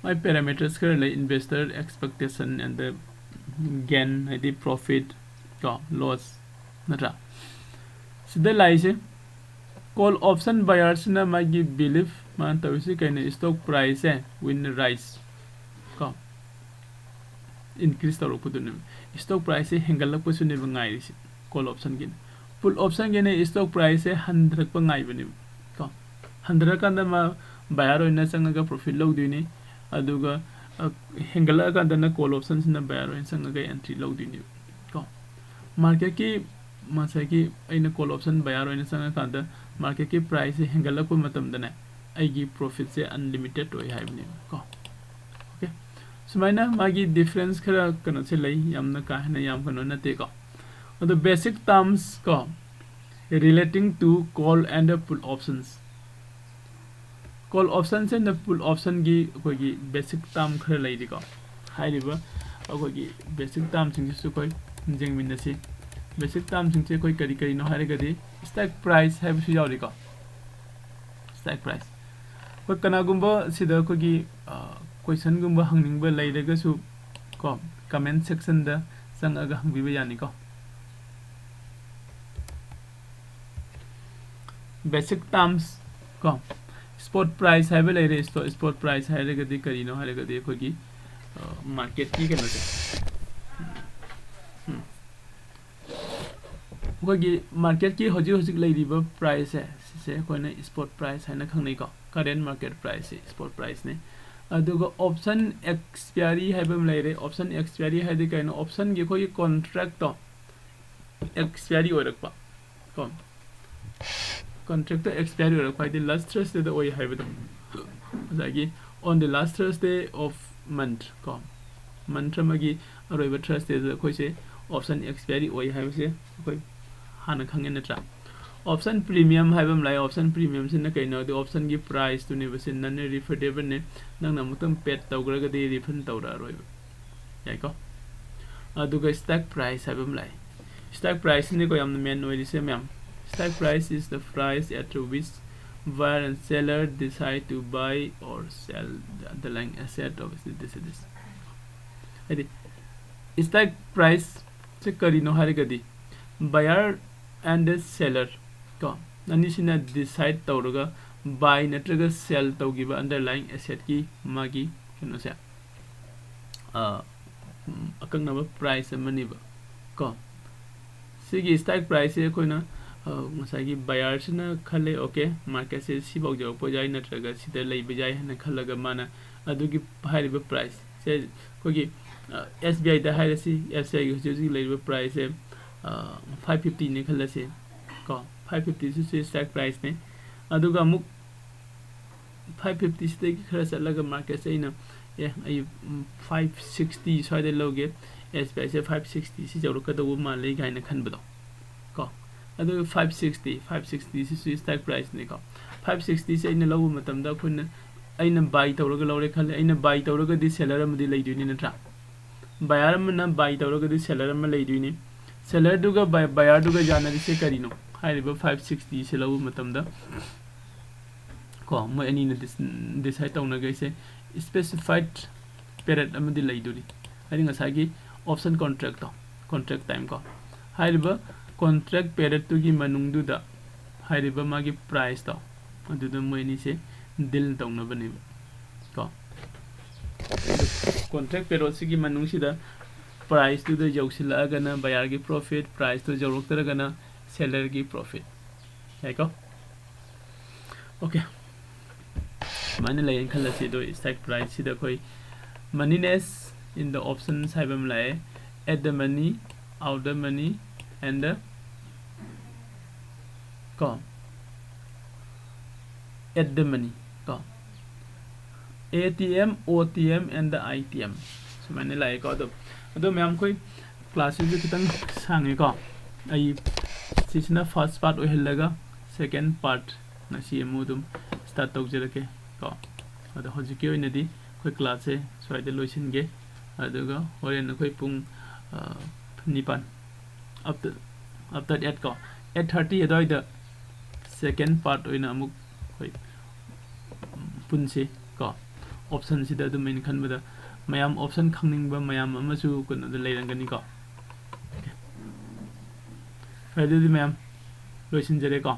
My parameters ꯈꯔ ꯂꯩ, investor expectation and the gain, ꯍꯥꯏꯗꯤ profit ꯀꯣ, loss, ꯅꯠꯇ꯭ꯔꯥ? ꯁꯤꯗ ꯂꯥꯛꯏꯁꯦ call option buyer ꯁꯤꯅ ꯃꯥꯒꯤ belief, ꯃꯥꯅ ꯇꯧꯔꯤꯁꯤ ꯀꯩꯅꯣ, stock price say will rise ꯀꯣ, increase ꯇꯧꯔꯛꯄꯗꯨꯅꯦꯕ꯫ Stock price ꯁꯦ ꯍꯦꯟꯒꯠꯂꯛꯄꯁꯨꯅꯦꯕ ꯉꯥꯏꯔꯤꯁꯦ call option ꯒꯤꯅ꯫ Put option ꯒꯤꯅ stock price ꯁꯦ ꯍꯟꯊꯔꯛꯄ ꯉꯥꯏꯕꯅꯦꯕ ꯀꯣ꯫ ꯍꯟꯊꯔꯀꯥꯟꯗ ꯃꯥ buyer ꯑꯣꯏꯅ ꯆꯪꯉꯒ profit ꯂꯧꯗꯣꯏꯅꯤ꯫ ꯑꯗꯨꯒ, ꯑ, ꯍꯦꯟꯒꯠꯂꯛꯑꯀꯥꯟꯗꯅ call option ꯁꯤꯅ buyer ꯑꯣꯏꯅ ꯆꯪꯉꯒ entry ꯂꯧꯗꯣꯏꯅꯦꯕ ꯀꯣ꯫ Market ꯀꯤ ꯉꯁꯥꯏꯒꯤ ꯑꯩꯅ call option buyer ꯑꯣꯏꯅ ꯆꯪꯉꯀꯥꯟꯗ market ꯀꯤ price ꯁꯦ ꯍꯦꯟꯒꯠꯂꯛꯄ ꯃꯇꯝꯗꯅꯦ, ꯑꯩꯒꯤ profit ꯁꯦ unlimited ꯑꯣꯏ ꯍꯥꯏꯕꯅꯦꯕ ꯀꯣ꯫ Okay, ꯁꯨꯃꯥꯏꯅ ꯃꯥꯒꯤ difference ꯈꯔ ꯀꯩꯅꯣꯁꯦ ꯂꯩ, ꯌꯥꯝꯅ ꯀꯥ ꯍꯦꯟꯅ ꯌꯥꯝ ꯀꯩꯅꯣ ꯅꯠꯇꯦꯀꯣ꯫ ꯑꯗꯣ basic terms ꯀꯣ, relating to call and put options꯫ Call option say and put option ꯒꯤ ꯑꯩꯈꯣꯏꯒꯤ basic term ꯈꯔ ꯂꯩꯔꯤꯀꯣ꯫ ꯍꯥꯏꯔꯤꯕ ꯑꯩꯈꯣꯏꯒꯤ basic term ꯁꯤꯡꯁꯤꯁꯨ ꯑꯩꯈꯣꯏ ꯌꯦꯡꯃꯤꯟꯅꯁꯤ꯫ Basic term ꯁꯤꯡꯁꯦ ꯑꯩꯈꯣꯏ ꯀꯔꯤ ꯀꯔꯤꯅꯣ ꯍꯥꯏꯔꯒꯗꯤ, stock price ꯍꯥꯏꯕꯁꯨ ꯌꯥꯎꯔꯤꯀꯣ꯫ Stock price꯫ ꯑꯩꯈꯣꯏ ꯀꯅꯥꯒꯨꯝꯕ ꯁꯤꯗ ꯑꯩꯈꯣꯏꯒꯤ, ꯑ, question ꯒꯨꯝꯕ ꯍꯪꯅꯤꯡꯕ ꯂꯩꯔꯒꯁꯨ ꯀꯣ, comment section ꯗ ꯆꯪꯉꯒ ꯍꯪꯕꯤꯕ ꯌꯥꯅꯤꯀꯣ꯫ basic terms ꯀꯣ, spot price ꯍꯥꯏꯕ ꯂꯩꯔꯦ꯫ Spot price ꯍꯥꯏꯔꯒꯗꯤ ꯀꯔꯤꯅꯣ ꯍꯥꯏꯔꯒꯗꯤ ꯑꯩꯈꯣꯏꯒꯤ ꯃꯥꯔꯀꯦꯠꯀꯤ ꯀꯩꯅꯣꯁꯦ, ꯎꯝ, ꯑꯩꯈꯣꯏꯒꯤ ꯃꯥꯔꯀꯦꯠꯀꯤ ꯍꯧꯖꯤꯛ ꯍꯧꯖꯤꯛ ꯂꯩꯔꯤꯕ ꯄ꯭ꯔꯥꯏꯁꯁꯦ, ꯁꯤꯁꯦ ꯑꯩꯈꯣꯏꯅ spot price ꯍꯥꯏꯅ ꯈꯪꯅꯩꯀꯣ꯫ Current market price ꯁꯤ spot price ꯅꯤ꯫ ꯑꯗꯨꯒ option expiry ꯍꯥꯏꯕ ꯑꯃ ꯂꯩꯔꯦ꯫ Option expiry ꯍꯥꯏꯗꯤ ꯀꯩꯅꯣ? Optionꯒꯤ ꯑꯩꯈꯣꯏꯒꯤ contractꯇꯣ expiry ꯑꯣꯏꯔꯛꯄ ꯀꯣ, contractꯇꯣ expiry ꯑꯣꯏꯔꯛꯄ ꯍꯥꯏꯗꯤ last Thursdayꯗ ꯑꯣꯏ ꯍꯥꯏꯕꯗꯣ, ꯉꯁꯥꯏꯒꯤ on the last Thursday of month ꯀꯣ, month ꯑꯃꯒꯤ ꯑꯔꯣꯏꯕ Thursdayꯗ ꯑꯩꯈꯣꯏꯁꯦ option expiry ꯑꯣꯏ ꯍꯥꯏꯕꯁꯦ ꯑꯩꯈꯣꯏ ꯍꯥꯟꯅ ꯈꯪꯉꯦ ꯅꯠꯇ꯭ꯔꯥ? Option premium ꯍꯥꯏꯕ ꯑꯃ ꯂꯥꯛꯑꯦ꯫ Option premiumꯁꯤꯅ ꯀꯩꯅꯣ ꯍꯥꯏꯗꯤ optionꯒꯤ priceꯇꯨꯅꯦꯕ, ꯁꯤ non-refundableꯅꯦ꯫ ꯅꯪꯅ ꯑꯃꯨꯛꯇꯪ paid ꯇꯧꯈ꯭ꯔꯒꯗꯤ refund ꯇꯧꯔꯛꯑꯔꯣꯏꯕ, ꯌꯥꯏꯀꯣ? ꯑꯗꯨꯒ strike price ꯍꯥꯏꯕ ꯑꯃ ꯂꯥꯛꯑꯦ꯫ Strike priceꯅꯤꯀꯣ ꯌꯥꯝꯅ main ꯑꯣꯏꯔꯤꯁꯦ ꯃꯌꯥꯝ꯫ Strike price is the price at which buyer and seller decide to buy or sell the underlying asset of this, this, this. ꯍꯥꯏꯗꯤ strike priceꯁꯦ ꯀꯔꯤꯅꯣ ꯍꯥꯏꯔꯒꯗꯤ, buyer and the seller ꯀꯣ, ꯑꯅꯤꯁꯤꯅ decide ꯇꯧꯔꯒ buy ꯅꯠꯇ꯭ꯔꯒ sell ꯇꯧꯈꯤꯕ underlying assetꯀꯤ ꯃꯥꯒꯤ ꯀꯩꯅꯣꯁꯦ, ꯑ, ꯎꯝ, ꯑꯀꯛꯅꯕ price ꯑꯃꯅꯦꯕ ꯀꯣ꯫ ꯁꯤꯒꯤ strike priceꯁꯦ ꯑꯩꯈꯣꯏꯅ, ꯑ, ꯉꯁꯥꯏꯒꯤ buyerꯁꯤꯅ ꯈꯜꯂꯦ, okay, marketꯁꯦ ꯁꯤꯐꯥꯎ ꯌꯧꯔꯛꯄ ꯌꯥꯏ ꯅꯠꯇ꯭ꯔꯒ ꯁꯤꯗ ꯂꯩꯕ ꯌꯥꯏ ꯍꯥꯏꯅ ꯈꯜꯂꯒ ꯃꯥꯅ ꯑꯗꯨꯒꯤ ꯍꯥꯏꯔꯤꯕ priceꯁꯦ ꯑꯩꯈꯣꯏꯒꯤ, ꯑ, SBIꯗ ꯍꯥꯏꯔꯁꯤ, SBIꯒꯤ ꯍꯧꯖꯤꯛ ꯍꯧꯖꯤꯛ ꯂꯩꯔꯤꯕ priceꯁꯦ, ꯑ, five fiftyꯅꯦ ꯈꯜꯂꯁꯤ ꯀꯣ꯫ Five fiftyꯁꯤꯁꯨ strike priceꯅꯦ꯫ ꯑꯗꯨꯒ ꯑꯃꯨꯛ five fiftyꯁꯤꯗꯒꯤ ꯈꯔ ꯆꯠꯂꯒ marketꯁꯦ ꯑꯩꯅ, ꯑꯦ, ꯑꯩ, ꯎꯝ, five sixty ꯁ꯭ꯋꯥꯏꯗ ꯂꯧꯒꯦ, SBIꯁꯦ five sixtyꯁꯤ ꯌꯧꯔꯛꯀꯗꯧꯕ ꯃꯥꯜꯂꯤ ꯀꯥꯏꯅ ꯈꯟꯕꯗꯣ ꯀꯣ꯫ ꯑꯗꯨꯒ five sixty, five sixtyꯁꯤꯁꯨ strike priceꯅꯤꯀꯣ꯫ Five sixtyꯁꯦ ꯑꯩꯅ ꯂꯧꯕ ꯃꯇꯝꯗ ꯑꯩꯈꯣꯏꯅ, ꯑꯩꯅ buy ꯇꯧꯔꯒ ꯂꯧꯔꯦ ꯈꯜꯂꯦ꯫ ꯑꯩꯅ buy ꯇꯧꯔꯒꯗꯤ seller ꯑꯃꯗꯤ ꯂꯩꯗꯣꯏꯅꯤ ꯅꯠꯇ꯭ꯔꯥ? Buyer ꯑꯃꯅ buy ꯇꯧꯔꯒꯗꯤ seller ꯑꯃ ꯂꯩꯗꯣꯏꯅꯤ꯫ Sellerꯗꯨꯒ buy-, buyerꯗꯨꯒ ꯌꯥꯅꯔꯤꯁꯦ ꯀꯔꯤꯅꯣ? ꯍꯥꯏꯔꯤꯕ five sixtyꯁꯦ ꯂꯧꯕ ꯃꯇꯝꯗ ꯀꯣ, ꯃꯣꯏ ꯑꯅꯤꯅ dis-, decide ꯇꯧꯅꯈꯩꯁꯦ specified period ꯑꯃꯗꯤ ꯂꯩꯗꯣꯔꯤ꯫ ꯍꯥꯏꯗꯤ ꯉꯁꯥꯏꯒꯤ option contractꯇꯣ, contract time ꯀꯣ, ꯍꯥꯏꯔꯤꯕ contract periodꯇꯨꯒꯤ ꯃꯅꯨꯡꯗꯨꯗ ꯍꯥꯏꯔꯤꯕ ꯃꯥꯒꯤ price ꯇꯣ ꯑꯗꯨꯗ ꯃꯣꯏ ꯑꯅꯤꯁꯦ deal ꯇꯧꯅꯕꯅꯦꯕ ꯀꯣ꯫ Contract period ꯁꯤꯒꯤ ꯃꯅꯨꯡꯁꯤꯗ price ꯇꯨꯗ ꯌꯧꯁꯤꯜꯂꯛꯑꯒꯅ buyer ꯒꯤ profit, price ꯇꯨ ꯌꯧꯔꯛꯇ꯭ꯔꯒꯅ seller ꯒꯤ profit꯫ ꯌꯥꯏꯀꯣ? Okay꯫ ꯁꯨꯃꯥꯏꯅ ꯂꯩꯌꯦꯅ ꯈꯜꯂꯁꯤ꯫ ꯑꯗꯣ strike price ꯁꯤꯗ ꯑꯩꯈꯣꯏ moneyness in the options ꯍꯥꯏꯕ ꯑꯃ ꯂꯥꯛꯑꯦ, at the money, out the money, and the ꯀꯣ, at the money ꯀꯣ, A T M, O T M and the I T M ꯁꯨꯃꯥꯏꯅ ꯂꯥꯛꯑꯦꯀꯣ꯫ ꯑꯗꯣ ꯑꯗꯣ ꯃꯌꯥꯝ ꯑꯩꯈꯣꯏ class ꯁꯤꯁꯨ ꯈꯤꯇꯪ ꯁꯥꯡꯉꯦꯀꯣ꯫ ꯑꯩ ꯁꯤꯁꯤꯅ first part ꯑꯣꯏꯍꯜꯂꯒ second part ꯉꯁꯤ ꯑꯃꯨꯛ ꯑꯗꯨꯝ start ꯇꯧꯖꯔꯛꯀꯦ ꯀꯣ꯫ ꯑꯗꯣ ꯍꯧꯖꯤꯛꯀꯤ ꯑꯣꯏꯅꯗꯤ ꯑꯩꯈꯣꯏ class ꯁꯦ ꯁ꯭ꯋꯥꯏꯗ ꯂꯣꯏꯁꯤꯟꯒꯦ꯫ ꯑꯗꯨꯒ ꯍꯣꯔꯦꯟ ꯑꯩꯈꯣꯏ ꯄꯨꯡ, ꯑ, ꯅꯤꯄꯥꯟ, after, after eight ꯀꯣ, eight thirty ꯑꯗꯨꯋꯥꯏꯗ second part ꯑꯣꯏꯅ ꯑꯃꯨꯛ ꯑꯩꯈꯣꯏ ꯄꯨꯟꯁꯤ ꯀꯣ꯫ Option ꯁꯤꯗ ꯑꯗꯨꯝ ꯑꯩꯅ ꯈꯟꯕꯗ ꯃꯌꯥꯝ option ꯈꯪꯅꯤꯡꯕ ꯃꯌꯥꯝ ꯑꯃꯁꯨ ꯀꯩꯅꯣꯗ ꯂꯩꯔꯝꯒꯅꯤꯀꯣ꯫ Okay꯫ ꯐꯔꯦ, ꯑꯗꯨꯗꯤ ꯃꯌꯥꯝ ꯂꯣꯏꯁꯤꯟꯖꯔꯦꯀꯣ꯫